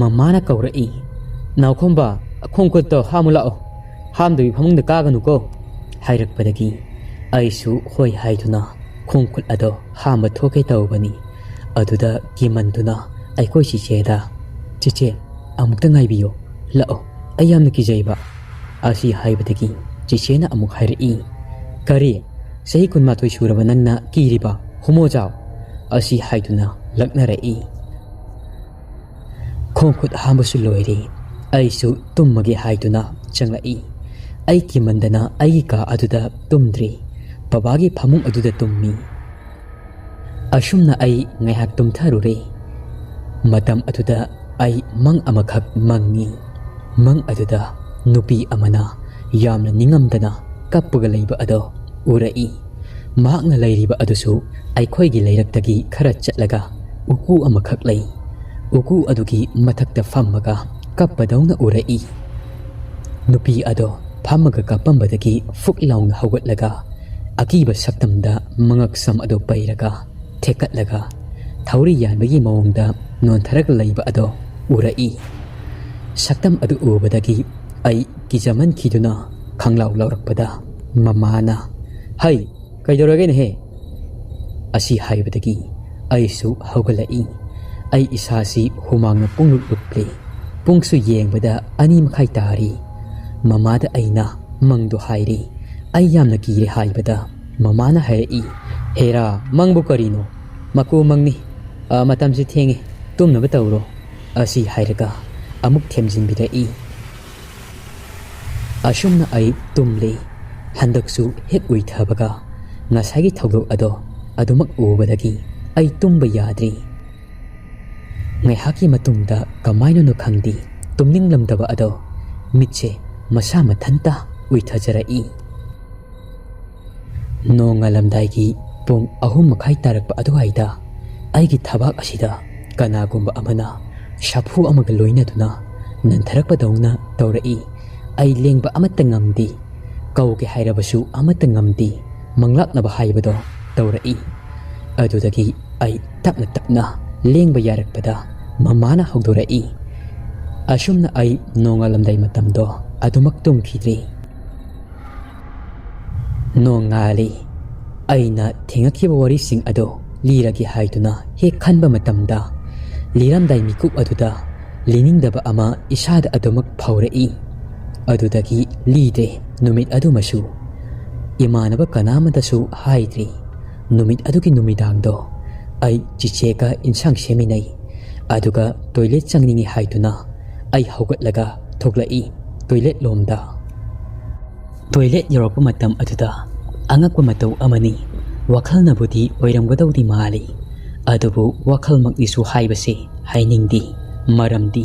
ꯃꯃꯥꯅ ꯀꯧꯔꯛꯏ, "ꯅꯥꯎꯈꯣꯝꯕ, ꯈꯣꯡ ꯈꯨꯠꯇꯣ ꯍꯥꯝꯃꯨ ꯂꯥꯛꯑꯣ, ꯍꯥꯝꯗꯕꯤ ꯐꯃꯨꯡꯗ ꯀꯥꯒꯅꯨꯀꯣ" ꯍꯥꯏꯔꯛꯄꯗꯒꯤ ꯑꯩꯁꯨ ꯍꯣꯏ ꯍꯥꯏꯗꯨꯅ ꯈꯣꯡ ꯈꯨꯠ ꯑꯗꯣ ꯍꯥꯝꯕ ꯊꯣꯛꯀꯦ ꯇꯧꯕꯅꯤ꯫ ꯑꯗꯨꯗ ꯀꯤꯃꯟꯗꯨꯅ ꯑꯩꯈꯣꯏ ꯆꯤꯆꯦꯗ, "ꯆꯤꯆꯦ, ꯑꯃꯨꯛꯇ ꯉꯥꯏꯕꯤꯌꯣ, ꯂꯥꯛꯑꯣ, ꯑꯩ ꯌꯥꯝꯅ ꯀꯤꯖꯩꯕ" ꯑꯁꯤ ꯍꯥꯏꯕꯗꯒꯤ ꯆꯤꯆꯦꯅ ꯑꯃꯨꯛ ꯍꯥꯏꯔꯛꯏ, "ꯀꯔꯤ? ꯆꯍꯤ ꯀꯨꯟꯃꯥꯊꯣꯏ ꯁꯨꯔꯕ ꯅꯪꯅ ꯀꯤꯔꯤꯕ? ꯍꯨꯃꯣ ꯖꯥꯎ!" ꯑꯁꯤ ꯍꯥꯏꯗꯨꯅ ꯂꯛꯅꯔꯛꯏ꯫ ꯈꯣꯡ ꯈꯨꯠ ꯍꯥꯝꯕꯁꯨ ꯂꯣꯏꯔꯦ꯫ ꯑꯩꯁꯨ ꯇꯨꯝꯃꯒꯦ ꯍꯥꯏꯗꯨꯅ ꯆꯪꯂꯛꯏ꯫ ꯑꯩ ꯀꯤꯃꯟꯗꯅ ꯑꯩꯒꯤ ꯀꯥ ꯑꯗꯨꯗ ꯇꯨꯝꯗ꯭ꯔꯤ, ꯕꯕꯥꯒꯤ ꯐꯃꯨꯡ ꯑꯗꯨꯗ ꯇꯨꯝꯃꯤ꯫ ꯑꯁꯨꯝꯅ ꯑꯩ ꯉꯥꯏꯍꯥꯛ ꯇꯨꯝꯊꯔꯨꯔꯦ꯫ ꯃꯇꯝ ꯑꯗꯨꯗ ꯑꯩ ꯃꯪ ꯑꯃꯈꯛ ꯃꯪꯉꯤ꯫ ꯃꯪ ꯑꯗꯨꯗ ꯅꯨꯄꯤ ꯑꯃꯅ ꯌꯥꯝꯅ ꯅꯤꯡꯉꯝꯗꯅ ꯀꯞꯄꯒ ꯂꯩꯕ ꯑꯗꯣ ꯎꯔꯛꯏ꯫ ꯃꯍꯥꯛꯅ ꯂꯩꯔꯤꯕ ꯑꯗꯨꯁꯨ ꯑꯩꯈꯣꯏꯒꯤ ꯂꯩꯔꯛꯇꯒꯤ ꯈꯔ ꯆꯠꯂꯒ ꯎꯀꯨ ꯑꯃꯈꯛ ꯂꯩ꯫ ꯎꯀꯨ ꯑꯗꯨꯒꯤ ꯃꯊꯛꯇ ꯐꯝꯃꯒ ꯀꯞꯄꯗꯧꯅ ꯎꯔꯛꯏ꯫ ꯅꯨꯄꯤ ꯑꯗꯣ ꯐꯝꯃꯒ ꯀꯞꯄꯝꯕꯗꯒꯤ ꯐꯨꯛ ꯂꯥꯎꯅ ꯍꯧꯒꯠꯂꯒ ꯑꯀꯤꯕ ꯁꯛꯇꯝꯗ ꯃꯉꯛꯁꯝ ꯑꯗꯨ ꯄꯩꯔꯒ ꯊꯦꯛꯀꯠꯂꯒ ꯊꯧꯔꯤ ꯌꯥꯟꯕꯒꯤ ꯃꯑꯣꯡꯗ ꯅꯣꯟꯊꯔꯒ ꯂꯩꯕ ꯑꯗꯣ ꯎꯔꯛꯏ꯫ ꯁꯛꯇꯝ ꯑꯗꯨ ꯎꯕꯗꯒꯤ ꯑꯩ ꯀꯤꯖꯃꯟꯈꯤꯗꯨꯅ ꯈꯪꯂꯥꯎ ꯂꯥꯎꯔꯛꯄꯗ ꯃꯃꯥꯅ, "ꯍꯩ, ꯀꯩꯗꯧꯔꯒꯦꯅꯦꯍꯦ? ꯑꯁꯤ ꯍꯥꯏꯕꯗꯒꯤ ꯑꯩꯁꯨ ꯍꯧꯒꯠꯂꯛꯏ꯫ ꯑꯩ ꯏꯁꯥꯁꯤ ꯍꯨꯃꯥꯡꯅ ꯄꯨꯡꯂꯨꯞ ꯂꯨꯞꯂꯤ꯫ ꯄꯨꯡꯁꯨ ꯌꯦꯡꯕꯗ ꯑꯅꯤ ꯃꯈꯥꯏ ꯇꯥꯔꯤ꯫ ꯃꯃꯥꯗ ꯑꯩꯅ ꯃꯪꯗꯣ ꯍꯥꯏꯔꯤ꯫ ꯑꯩ ꯌꯥꯝꯅ ꯀꯤꯔꯦ ꯍꯥꯏꯕꯗ ꯃꯃꯥꯅ ꯍꯥꯏꯔꯛꯏ, "ꯍꯦꯔꯥ, ꯃꯪꯕꯨ ꯀꯔꯤꯅꯣ? ꯃꯀꯨ ꯃꯪꯅꯤ꯫ ꯑ, ꯃꯇꯝꯁꯤ ꯊꯦꯡꯉꯦ, ꯇꯨꯝꯅꯕ ꯇꯧꯔꯣ"꯫ ꯑꯁꯤ ꯍꯥꯏꯔꯒ ꯑꯃꯨꯛ ꯊꯦꯝꯖꯤꯟꯕꯤꯔꯛꯏ꯫ ꯑꯁꯨꯝꯅ ꯑꯩ ꯇꯨꯝꯂꯤ꯫ ꯍꯟꯗꯛꯁꯨ ꯍꯦꯛ ꯎꯏꯊꯕꯒ ꯉꯁꯥꯏꯒꯤ ꯊꯧꯗꯣꯛ ꯑꯗꯣ ꯑꯗꯨꯃꯛ ꯎꯕꯗꯒꯤ ꯑꯩ ꯇꯨꯝꯕ ꯌꯥꯗ꯭ꯔꯤ꯫ ꯉꯥꯏꯍꯥꯛꯀꯤ ꯃꯇꯨꯡꯗ ꯀꯃꯥꯏꯅꯅꯣ ꯈꯪꯗꯦ, ꯇꯨꯝꯅꯤꯡꯂꯝꯗꯕ ꯑꯗꯣ ꯃꯤꯠꯁꯦ ꯃꯁꯥ ꯃꯊꯟꯇ ꯎꯏꯊꯖꯔꯛꯏ꯫ ꯅꯣꯡꯉꯥꯜꯂꯝꯗꯥꯏꯒꯤ ꯄꯨꯡ ꯑꯍꯨꯝ ꯃꯈꯥꯏ ꯇꯥꯔꯛꯄ ꯑꯗꯨꯋꯥꯏꯗ ꯑꯩꯒꯤ ꯊꯕꯥꯛ ꯑꯁꯤꯗ ꯀꯅꯥꯒꯨꯝꯕ ꯑꯃꯅ ꯁꯥꯐꯨ ꯑꯃꯒ ꯂꯣꯏꯅꯗꯨꯅ ꯅꯟꯊꯔꯛꯄꯗꯧꯅ ꯇꯧꯔꯛꯏ꯫ ꯑꯩ ꯂꯦꯡꯕ ꯑꯃꯠꯇ ꯉꯝꯗꯦ꯫ ꯀꯧꯒꯦ ꯍꯥꯏꯔꯕꯁꯨ ꯑꯃꯠꯇ ꯉꯝꯗꯦ꯫ ꯃꯪꯂꯥꯛꯅꯕ ꯍꯥꯏꯕꯗꯣ ꯇꯧꯔꯛꯏ꯫ ꯑꯗꯨꯗꯒꯤ ꯑꯩ ꯇꯞꯅ ꯇꯞꯅ ꯂꯦꯡꯕ ꯌꯥꯔꯛꯄꯗ ꯃꯃꯥꯅ ꯍꯧꯗꯣꯔꯛꯏ꯫ ꯑꯁꯨꯝꯅ ꯑꯩ ꯅꯣꯡꯉꯥꯜꯂꯝꯗꯥꯏ ꯃꯇꯝꯗꯣ ꯑꯗꯨꯃꯛ ꯇꯨꯝꯈꯤꯗ꯭ꯔꯤ꯫ ꯅꯣꯡꯉꯥꯜꯂꯤ꯫ ꯑꯩꯅ ꯊꯦꯡꯉꯛꯈꯤꯕ ꯋꯥꯔꯤꯁꯤꯡ ꯑꯗꯣ ꯂꯤꯔꯒꯦ ꯍꯥꯏꯗꯨꯅ ꯍꯦꯛ ꯈꯟꯕ ꯃꯇꯝꯗ, ꯂꯤꯔꯝꯗꯥꯏ ꯃꯤꯀꯨꯞ ꯑꯗꯨꯗ ꯂꯤꯅꯤꯡꯗꯕ ꯑꯃ ꯏꯁꯥꯗ ꯑꯗꯨꯃꯛ ꯐꯥꯎꯔꯛꯏ꯫ ꯑꯗꯨꯗꯒꯤ ꯂꯤꯗ꯭ꯔꯦ ꯅꯨꯃꯤꯠ ꯑꯗꯨꯃꯁꯨ꯫ ꯏꯃꯥꯟꯅꯕ ꯀꯅꯥꯃꯗꯁꯨ ꯍꯥꯏꯗ꯭ꯔꯤ꯫ ꯅꯨꯃꯤꯠ ꯑꯗꯨꯒꯤ ꯅꯨꯃꯤꯗꯥꯡꯗꯣ ꯑꯩ ꯆꯤꯆꯦꯒ ꯏꯟꯁꯥꯡ ꯁꯦꯝꯃꯤꯟꯅꯩ꯫ ꯑꯗꯨꯒ ꯇꯣꯏꯂꯦꯠ ꯆꯪꯅꯤꯡꯏ ꯍꯥꯏꯗꯨꯅ ꯑꯩ ꯍꯧꯒꯠꯂꯒ ꯊꯣꯛꯂꯛꯏ ꯇꯣꯏꯂꯦꯠ ꯂꯣꯝꯗ꯫ ꯇꯣꯏꯂꯦꯠ ꯌꯧꯔꯛꯄ ꯃꯇꯝ ꯑꯗꯨꯗ ꯑꯉꯛꯄ ꯃꯇꯧ ꯑꯃꯅꯤ꯫ ꯋꯥꯈꯜꯅꯕꯨꯗꯤ ꯑꯣꯏꯔꯝꯒꯗꯧꯗꯤ ꯃꯥꯜꯂꯤ, ꯑꯗꯨꯕꯨ ꯋꯥꯈꯜꯃꯛꯅꯤꯁꯨ ꯍꯥꯏꯕꯁꯦ ꯍꯥꯏꯅꯤꯡꯗꯦ꯫ ꯃꯔꯝꯗꯤ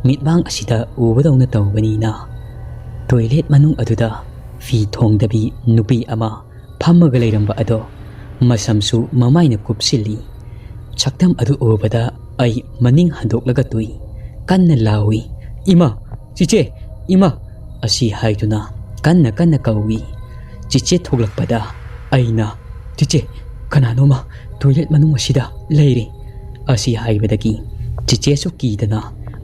ꯃꯤꯠꯃꯥꯡ ꯑꯁꯤꯗ ꯎꯕꯗꯧꯅ ꯇꯧꯕꯅꯤꯅ꯫ ꯇꯣꯏꯂꯦꯠ ꯃꯅꯨꯡ ꯑꯗꯨꯗ ꯐꯤ ꯊꯣꯡꯗꯕꯤ ꯅꯨꯄꯤ ꯑꯃ ꯐꯝꯃꯒ ꯂꯩꯔꯝꯕ ꯑꯗꯣ ꯃꯁꯝꯁꯨ ꯃꯃꯥꯏꯅ ꯀꯨꯞꯁꯤꯜꯂꯤ꯫ ꯁꯛꯇꯝ ꯑꯗꯨ ꯎꯕꯗ ꯑꯩ ꯃꯅꯤꯡ ꯍꯟꯗꯣꯛꯂꯒ ꯇꯨꯏ꯫ ꯀꯟꯅ ꯂꯥꯎꯏ, "ꯏꯃꯥ! ꯆꯤꯆꯦ! ꯏꯃꯥ!" ꯑꯁꯤ ꯍꯥꯏꯗꯨꯅ ꯀꯟꯅ ꯀꯟꯅ ꯀꯧꯏ꯫ ꯆꯤꯆꯦ ꯊꯣꯛꯂꯛꯄꯗ ꯑꯩꯅ, "ꯆꯤꯆꯦ, ꯀꯅꯥꯅꯣꯃ ꯇꯣꯏꯂꯦꯠ ꯃꯅꯨꯡ ꯑꯁꯤꯗ ꯂꯩꯔꯦ" ꯑꯁꯤ ꯍꯥꯏꯕꯗꯒꯤ ꯆꯤꯆꯦꯁꯨ ꯀꯤꯗꯅ,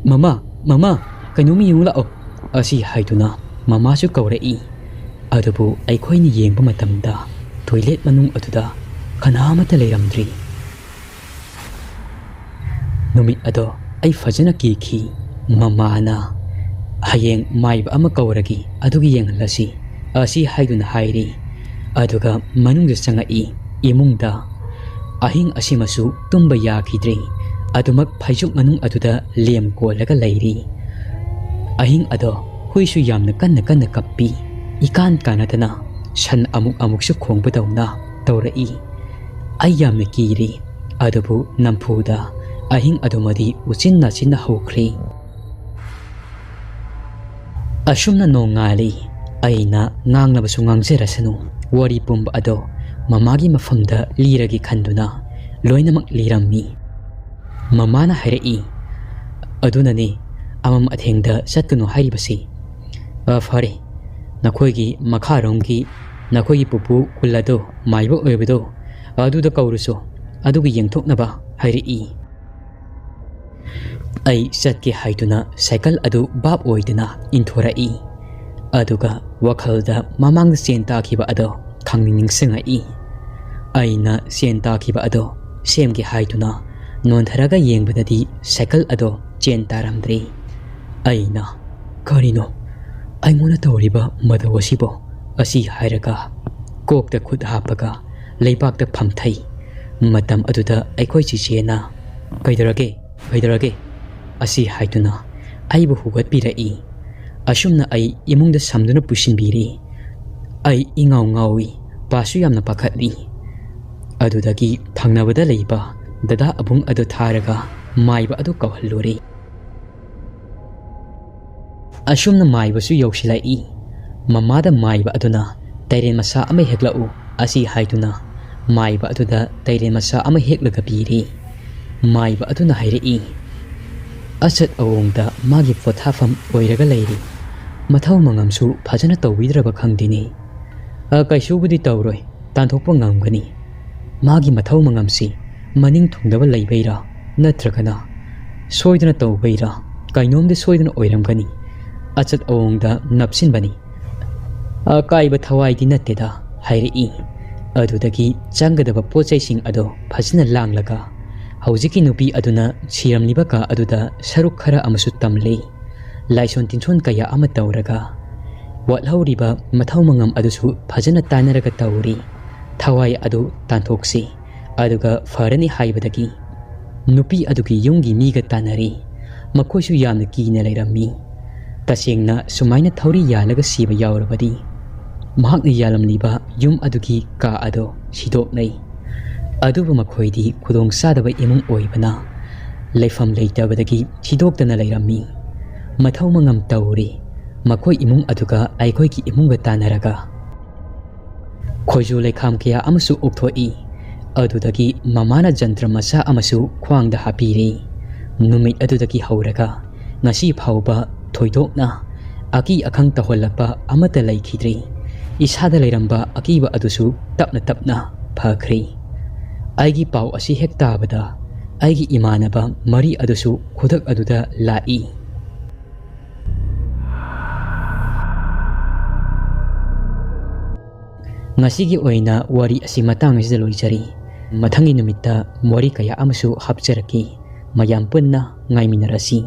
"ꯃꯃꯥ, ꯃꯃꯥ, ꯀꯩꯅꯣꯝ ꯌꯦꯡꯉꯨ ꯂꯥꯛꯑꯣ" ꯑꯁꯤ ꯍꯥꯏꯗꯨꯅ ꯃꯃꯥꯁꯨ ꯀꯧꯔꯛꯏ꯫ ꯑꯗꯨꯕꯨ ꯑꯩꯈꯣꯏꯅ ꯌꯦꯡꯕ ꯃꯇꯝꯗ ꯇꯣꯏꯂꯦꯠ ꯃꯅꯨꯡ ꯑꯗꯨꯗ ꯀꯅꯥ ꯑꯃꯠꯇ ꯂꯩꯔꯝꯗ꯭ꯔꯤ꯫ ꯅꯨꯃꯤꯠ ꯑꯗꯣ ꯑꯩ ꯐꯖꯅ ꯀꯤꯈꯤ꯫ ꯃꯃꯥꯅ, "ꯍꯌꯦꯡ ꯃꯥꯏꯕ ꯑꯃ ꯀꯧꯔꯒꯦ, ꯑꯗꯨꯒ ꯌꯦꯡꯍꯜꯂꯁꯤ," ꯑꯁꯤ ꯍꯥꯏꯗꯨꯅ ꯍꯥꯏꯔꯤ꯫ ꯑꯗꯨꯒ ꯃꯅꯨꯡꯗ ꯆꯪꯉꯛꯏ꯫ ꯏꯃꯨꯡꯗ ꯑꯍꯤꯡ ꯑꯁꯤꯃꯁꯨ ꯇꯨꯝꯕ ꯌꯥꯈꯤꯗ꯭ꯔꯦ꯫ ꯑꯗꯨꯃꯛ ꯐꯩꯖꯨꯞ ꯃꯅꯨꯡ ꯑꯗꯨꯗ ꯂꯦꯝ ꯀꯣꯜꯂꯒ ꯂꯩꯔꯤ꯫ ꯑꯍꯤꯡ ꯑꯗꯣ ꯍꯨꯏꯁꯨ ꯌꯥꯝꯅ ꯀꯟꯅ ꯀꯟꯅ ꯀꯞꯄꯤ꯫ ꯏꯀꯥꯟ ꯀꯥꯟꯅꯗꯅ ꯁꯟ ꯑꯃꯨꯛ ꯑꯃꯨꯛꯁꯨ ꯈꯣꯡꯕꯗꯧꯅ ꯇꯧꯔꯛꯏ꯫ ꯑꯩ ꯌꯥꯝꯅ ꯀꯤꯔꯤ꯫ ꯑꯗꯨꯕꯨ ꯅꯝꯐꯨꯗ ꯑꯍꯤꯡ ꯑꯗꯨꯃꯗꯤ ꯎꯆꯤꯟ ꯅꯥꯆꯤꯟꯅ ꯍꯧꯈ꯭ꯔꯦ꯫ ꯑꯁꯨꯝꯅ ꯅꯣꯡꯉꯥꯜꯂꯤ꯫ ꯑꯩꯅ ꯉꯥꯡꯂꯕꯁꯨ ꯉꯥꯡꯖꯔꯁꯅꯨ꯫ ꯋꯥꯔꯤ ꯄꯨꯝꯕ ꯑꯗꯣ ꯃꯃꯥꯒꯤ ꯃꯐꯝꯗ ꯂꯤꯔꯒꯦ ꯈꯟꯗꯨꯅ ꯂꯣꯏꯅꯃꯛ ꯂꯤꯔꯝꯃꯤ꯫ ꯃꯃꯥꯅ ꯍꯥꯏꯔꯛꯏ, "ꯑꯗꯨꯅꯅꯦ ꯑꯃꯝ ꯑꯊꯦꯡꯗ ꯆꯠꯀꯅꯨ ꯍꯥꯏꯔꯤꯕꯁꯤ꯫ ꯑ, ꯐꯔꯦ, ꯅꯈꯣꯏꯒꯤ ꯃꯈꯥꯔꯣꯝꯒꯤ ꯅꯈꯣꯏꯒꯤ ꯄꯨꯄꯨ ꯀꯨꯜ ꯑꯗꯣ ꯃꯥꯏꯕ ꯑꯣꯏꯕꯗꯣ, ꯑꯗꯨꯗ ꯀꯧꯔꯨꯁꯨ, ꯑꯗꯨꯒ ꯌꯦꯡꯊꯣꯛꯅꯕ ꯍꯥꯏꯔꯛꯏ꯫" ꯑꯩ ꯆꯠꯀꯦ ꯍꯥꯏꯗꯨꯅ ꯁꯥꯏꯀꯜ ꯑꯗꯨ ꯚꯥꯞ ꯑꯣꯏꯗꯅ ꯏꯟꯊꯣꯔꯛꯏ꯫ ꯑꯗꯨꯒ ꯋꯥꯈꯜꯗ ꯃꯃꯥꯡꯗ ꯆꯦꯟ ꯇꯥꯈꯤꯕ ꯑꯗꯣ ꯈꯪꯅꯤꯡ ꯅꯤꯡꯁꯤꯡꯉꯛꯏ꯫ ꯑꯩꯅ ꯆꯦꯟ ꯇꯥꯈꯤꯕ ꯑꯗꯣ ꯁꯦꯝꯒꯦ ꯍꯥꯏꯗꯨꯅ ꯅꯣꯟꯊꯔꯒ ꯌꯦꯡꯕꯗꯗꯤ ꯁꯥꯏꯀꯜ ꯑꯗꯣ ꯆꯦꯟ ꯇꯥꯔꯝꯗ꯭ꯔꯦ꯫ ꯑꯩꯅ, "ꯀꯔꯤꯅꯣ ꯑꯩꯉꯣꯟꯗ ꯇꯧꯔꯤꯕ ꯃꯇꯧ ꯑꯁꯤꯕꯣ?" ꯑꯁꯤ ꯍꯥꯏꯔꯒ ꯀꯣꯛꯇ ꯈꯨꯠ ꯍꯥꯞꯄꯒ ꯂꯩꯕꯥꯛꯇ ꯐꯝꯊꯩ꯫ ꯃꯇꯝ ꯑꯗꯨꯗ ꯑꯩꯈꯣꯏ ꯆꯤꯆꯦꯅ, "ꯀꯩꯗꯧꯔꯒꯦ? ꯀꯩꯗꯧꯔꯒꯦ?" ꯑꯁꯤ ꯍꯥꯏꯗꯨꯅ ꯑꯩꯕꯨ ꯍꯧꯒꯠꯄꯤꯔꯛꯏ꯫ ꯑꯁꯨꯝꯅ ꯑꯩ ꯏꯃꯨꯡꯗ ꯁꯝꯗꯨꯅ ꯄꯨꯁꯤꯟꯕꯤꯔꯤ꯫ ꯑꯩ ꯏꯉꯥꯎ ꯉꯥꯎꯏ, ꯄꯥꯁꯨ ꯌꯥꯝꯅ ꯄꯥꯈꯠꯂꯤ꯫ ꯑꯗꯨꯗꯒꯤ ꯊꯪꯅꯕꯗ ꯂꯩꯕ ꯗꯗꯥ ꯑꯕꯨꯡ ꯑꯗꯨ ꯊꯥꯔꯒ ꯃꯥꯏꯕ ꯑꯗꯨ ꯀꯧꯍꯜꯂꯨꯔꯦ꯫ ꯑꯁꯨꯝꯅ ꯃꯥꯏꯕꯁꯨ ꯌꯧꯁꯤꯜꯂꯛꯏ꯫ ꯃꯃꯥꯗ ꯃꯥꯏꯕ ꯑꯗꯨꯅ, "ꯇꯩꯔꯦꯟ ꯃꯆꯥ ꯑꯃ ꯍꯦꯛꯂꯛꯎ" ꯑꯁꯤ ꯍꯥꯏꯗꯨꯅ ꯃꯥꯏꯕ ꯑꯗꯨꯗ ꯇꯩꯔꯦꯟ ꯃꯆꯥ ꯑꯃ ꯍꯦꯛꯂꯒ ꯄꯤꯔꯤ꯫ ꯃꯥꯏꯕ ꯑꯗꯨꯅ ꯍꯥꯏꯔꯛꯏ, "ꯑꯆꯠ ꯑꯋꯣꯡꯗ ꯃꯥꯒꯤ ꯄꯣꯊꯥꯐꯝ ꯑꯣꯏꯔꯒ ꯂꯩꯔꯤ꯫ ꯃꯊꯧ ꯃꯉꯝꯁꯨ ꯐꯖꯅ ꯇꯧꯕꯤꯗ꯭ꯔꯕ ꯈꯪꯗꯦꯅꯦ꯫ ꯑ, ꯀꯩꯁꯨꯕꯨꯗꯤ ꯇꯧꯔꯣꯏ, ꯇꯥꯟꯊꯣꯛꯄ ꯉꯝꯒꯅꯤ꯫ ꯃꯥꯒꯤ ꯃꯊꯧ ꯃꯉꯝꯁꯤ ꯃꯅꯤꯡ ꯊꯨꯡꯗꯕ ꯂꯩꯕꯩꯔꯥ, ꯅꯠꯇ꯭ꯔꯒꯅ ꯁꯣꯏꯗꯅ ꯇꯧꯕꯩꯔꯥ, ꯀꯩꯅꯣꯝꯗꯤ ꯁꯣꯏꯗꯅ ꯑꯣꯏꯔꯝꯒꯅꯤ꯫ ꯑꯆꯠ ꯑꯋꯣꯡꯗ ꯅꯞꯁꯤꯟꯕꯅꯤ꯫ ꯑꯀꯥꯏꯕ ꯊꯋꯥꯏꯗꯤ ꯅꯠꯇꯦꯗ" ꯍꯥꯏꯔꯛꯏ꯫ ꯑꯗꯨꯗꯒꯤ ꯆꯪꯒꯗꯕ ꯄꯣꯠ ꯆꯩꯁꯤꯡ ꯑꯗꯨ ꯐꯖꯅ ꯂꯥꯡꯂꯒ, ꯍꯧꯖꯤꯛꯀꯤ ꯅꯨꯄꯤ ꯑꯗꯨꯅ ꯁꯤꯔꯝꯂꯤꯕ ꯀꯥ ꯑꯗꯨꯗ ꯁꯔꯨꯛ ꯈꯔ ꯑꯃꯁꯨ ꯇꯝꯂꯤ꯫ ꯂꯥꯏꯁꯣꯟ ꯇꯤꯟꯁꯣꯟ ꯀꯌꯥ ꯑꯃ ꯇꯧꯔꯒ, ꯋꯥꯠꯍꯧꯔꯤꯕ ꯃꯊꯧ ꯃꯉꯝ ꯑꯗꯨꯁꯨ ꯐꯖꯅ ꯇꯥꯟꯅꯔꯒ ꯇꯧꯔꯤ꯫ ꯊꯋꯥꯏ ꯑꯗꯨ ꯇꯥꯟꯊꯣꯛꯁꯤ, ꯑꯗꯨꯒ ꯐꯔꯅꯤ ꯍꯥꯏꯕꯗꯒꯤ ꯅꯨꯄꯤ ꯑꯗꯨꯒꯤ ꯌꯨꯝꯒꯤ ꯃꯤꯒ ꯇꯥꯟꯅꯔꯤ꯫ ꯃꯈꯣꯏꯁꯨ ꯌꯥꯝꯅ ꯀꯤꯅ ꯂꯩꯔꯝꯃꯤ꯫ ꯇꯁꯦꯡꯅ ꯁꯨꯃꯥꯏꯅ ꯊꯧꯔꯤ ꯌꯥꯜꯂꯒ ꯁꯤꯕ ꯌꯥꯎꯔꯕꯗꯤ, ꯃꯍꯥꯛꯅ ꯌꯥꯜꯂꯝꯂꯤꯕ ꯌꯨꯝ ꯑꯗꯨꯒꯤ ꯀꯥ ꯑꯗꯣ ꯁꯤꯗꯣꯛꯅꯩ꯫ ꯑꯗꯨꯕꯨ ꯃꯈꯣꯏꯗꯤ ꯈꯨꯗꯣꯡ ꯆꯥꯗꯕ ꯏꯃꯨꯡ ꯑꯣꯏꯕꯅ, ꯂꯩꯐꯝ ꯂꯩꯇꯕꯗꯒꯤ ꯁꯤꯗꯣꯛꯇꯅ ꯂꯩꯔꯝꯃꯤ꯫ ꯃꯊꯧ ꯃꯉꯝ ꯇꯧꯔꯤ꯫ ꯃꯈꯣꯏ ꯏꯃꯨꯡ ꯑꯗꯨꯒ ꯑꯩꯈꯣꯏꯒꯤ ꯏꯃꯨꯡꯒ ꯇꯥꯟꯅꯔꯒ, ꯈꯣꯏꯖꯨ ꯂꯩꯈꯥꯝ ꯀꯌꯥ ꯑꯃꯁꯨ ꯎꯞꯊꯣꯛꯏ꯫ ꯑꯗꯨꯗꯒꯤ ꯃꯃꯥꯅ ꯖꯟꯇ꯭ꯔ ꯃꯆꯥ ꯑꯃꯁꯨ ꯈ꯭ꯋꯥꯡꯗ ꯍꯥꯞꯄꯤꯔꯤ꯫ ꯅꯨꯃꯤꯠ ꯑꯗꯨꯗꯒꯤ ꯍꯧꯔꯒ ꯉꯁꯤ ꯐꯥꯎꯕ ꯊꯣꯏꯗꯣꯛꯅ ꯑꯀꯤ ꯑꯈꯪ ꯇꯧꯍꯜꯂꯛꯄ ꯑꯃꯠꯇ ꯂꯩꯈꯤꯗ꯭ꯔꯤ꯫ ꯏꯁꯥꯗ ꯂꯩꯔꯝꯕ ꯑꯀꯤꯕ ꯑꯗꯨꯁꯨ ꯇꯞꯅ ꯇꯞꯅ ꯐꯈ꯭ꯔꯦ꯫ ꯑꯩꯒꯤ ꯄꯥꯎ ꯑꯁꯤ ꯍꯦꯛ ꯇꯥꯕꯗ, ꯑꯩꯒꯤ ꯏꯃꯥꯟꯅꯕ ꯃꯔꯤ ꯑꯗꯨꯁꯨ ꯈꯨꯗꯛ ꯑꯗꯨꯗ ꯂꯥꯛꯏ꯫ ꯉꯁꯤꯒꯤ ꯑꯣꯏꯅ ꯋꯥꯔꯤ ꯑꯁꯤ ꯃꯇꯥꯡ ꯑꯁꯤꯗ ꯂꯣꯏꯖꯔꯤ꯫ ꯃꯊꯪꯒꯤ ꯅꯨꯃꯤꯠꯇ ꯋꯥꯔꯤ ꯀꯌꯥ ꯑꯃꯁꯨ ꯍꯥꯞꯆꯔꯛꯈꯤ꯫ ꯃꯌꯥꯝ ꯄꯨꯟꯅ ꯉꯥꯏꯃꯤꯟꯅꯔꯁꯤ꯫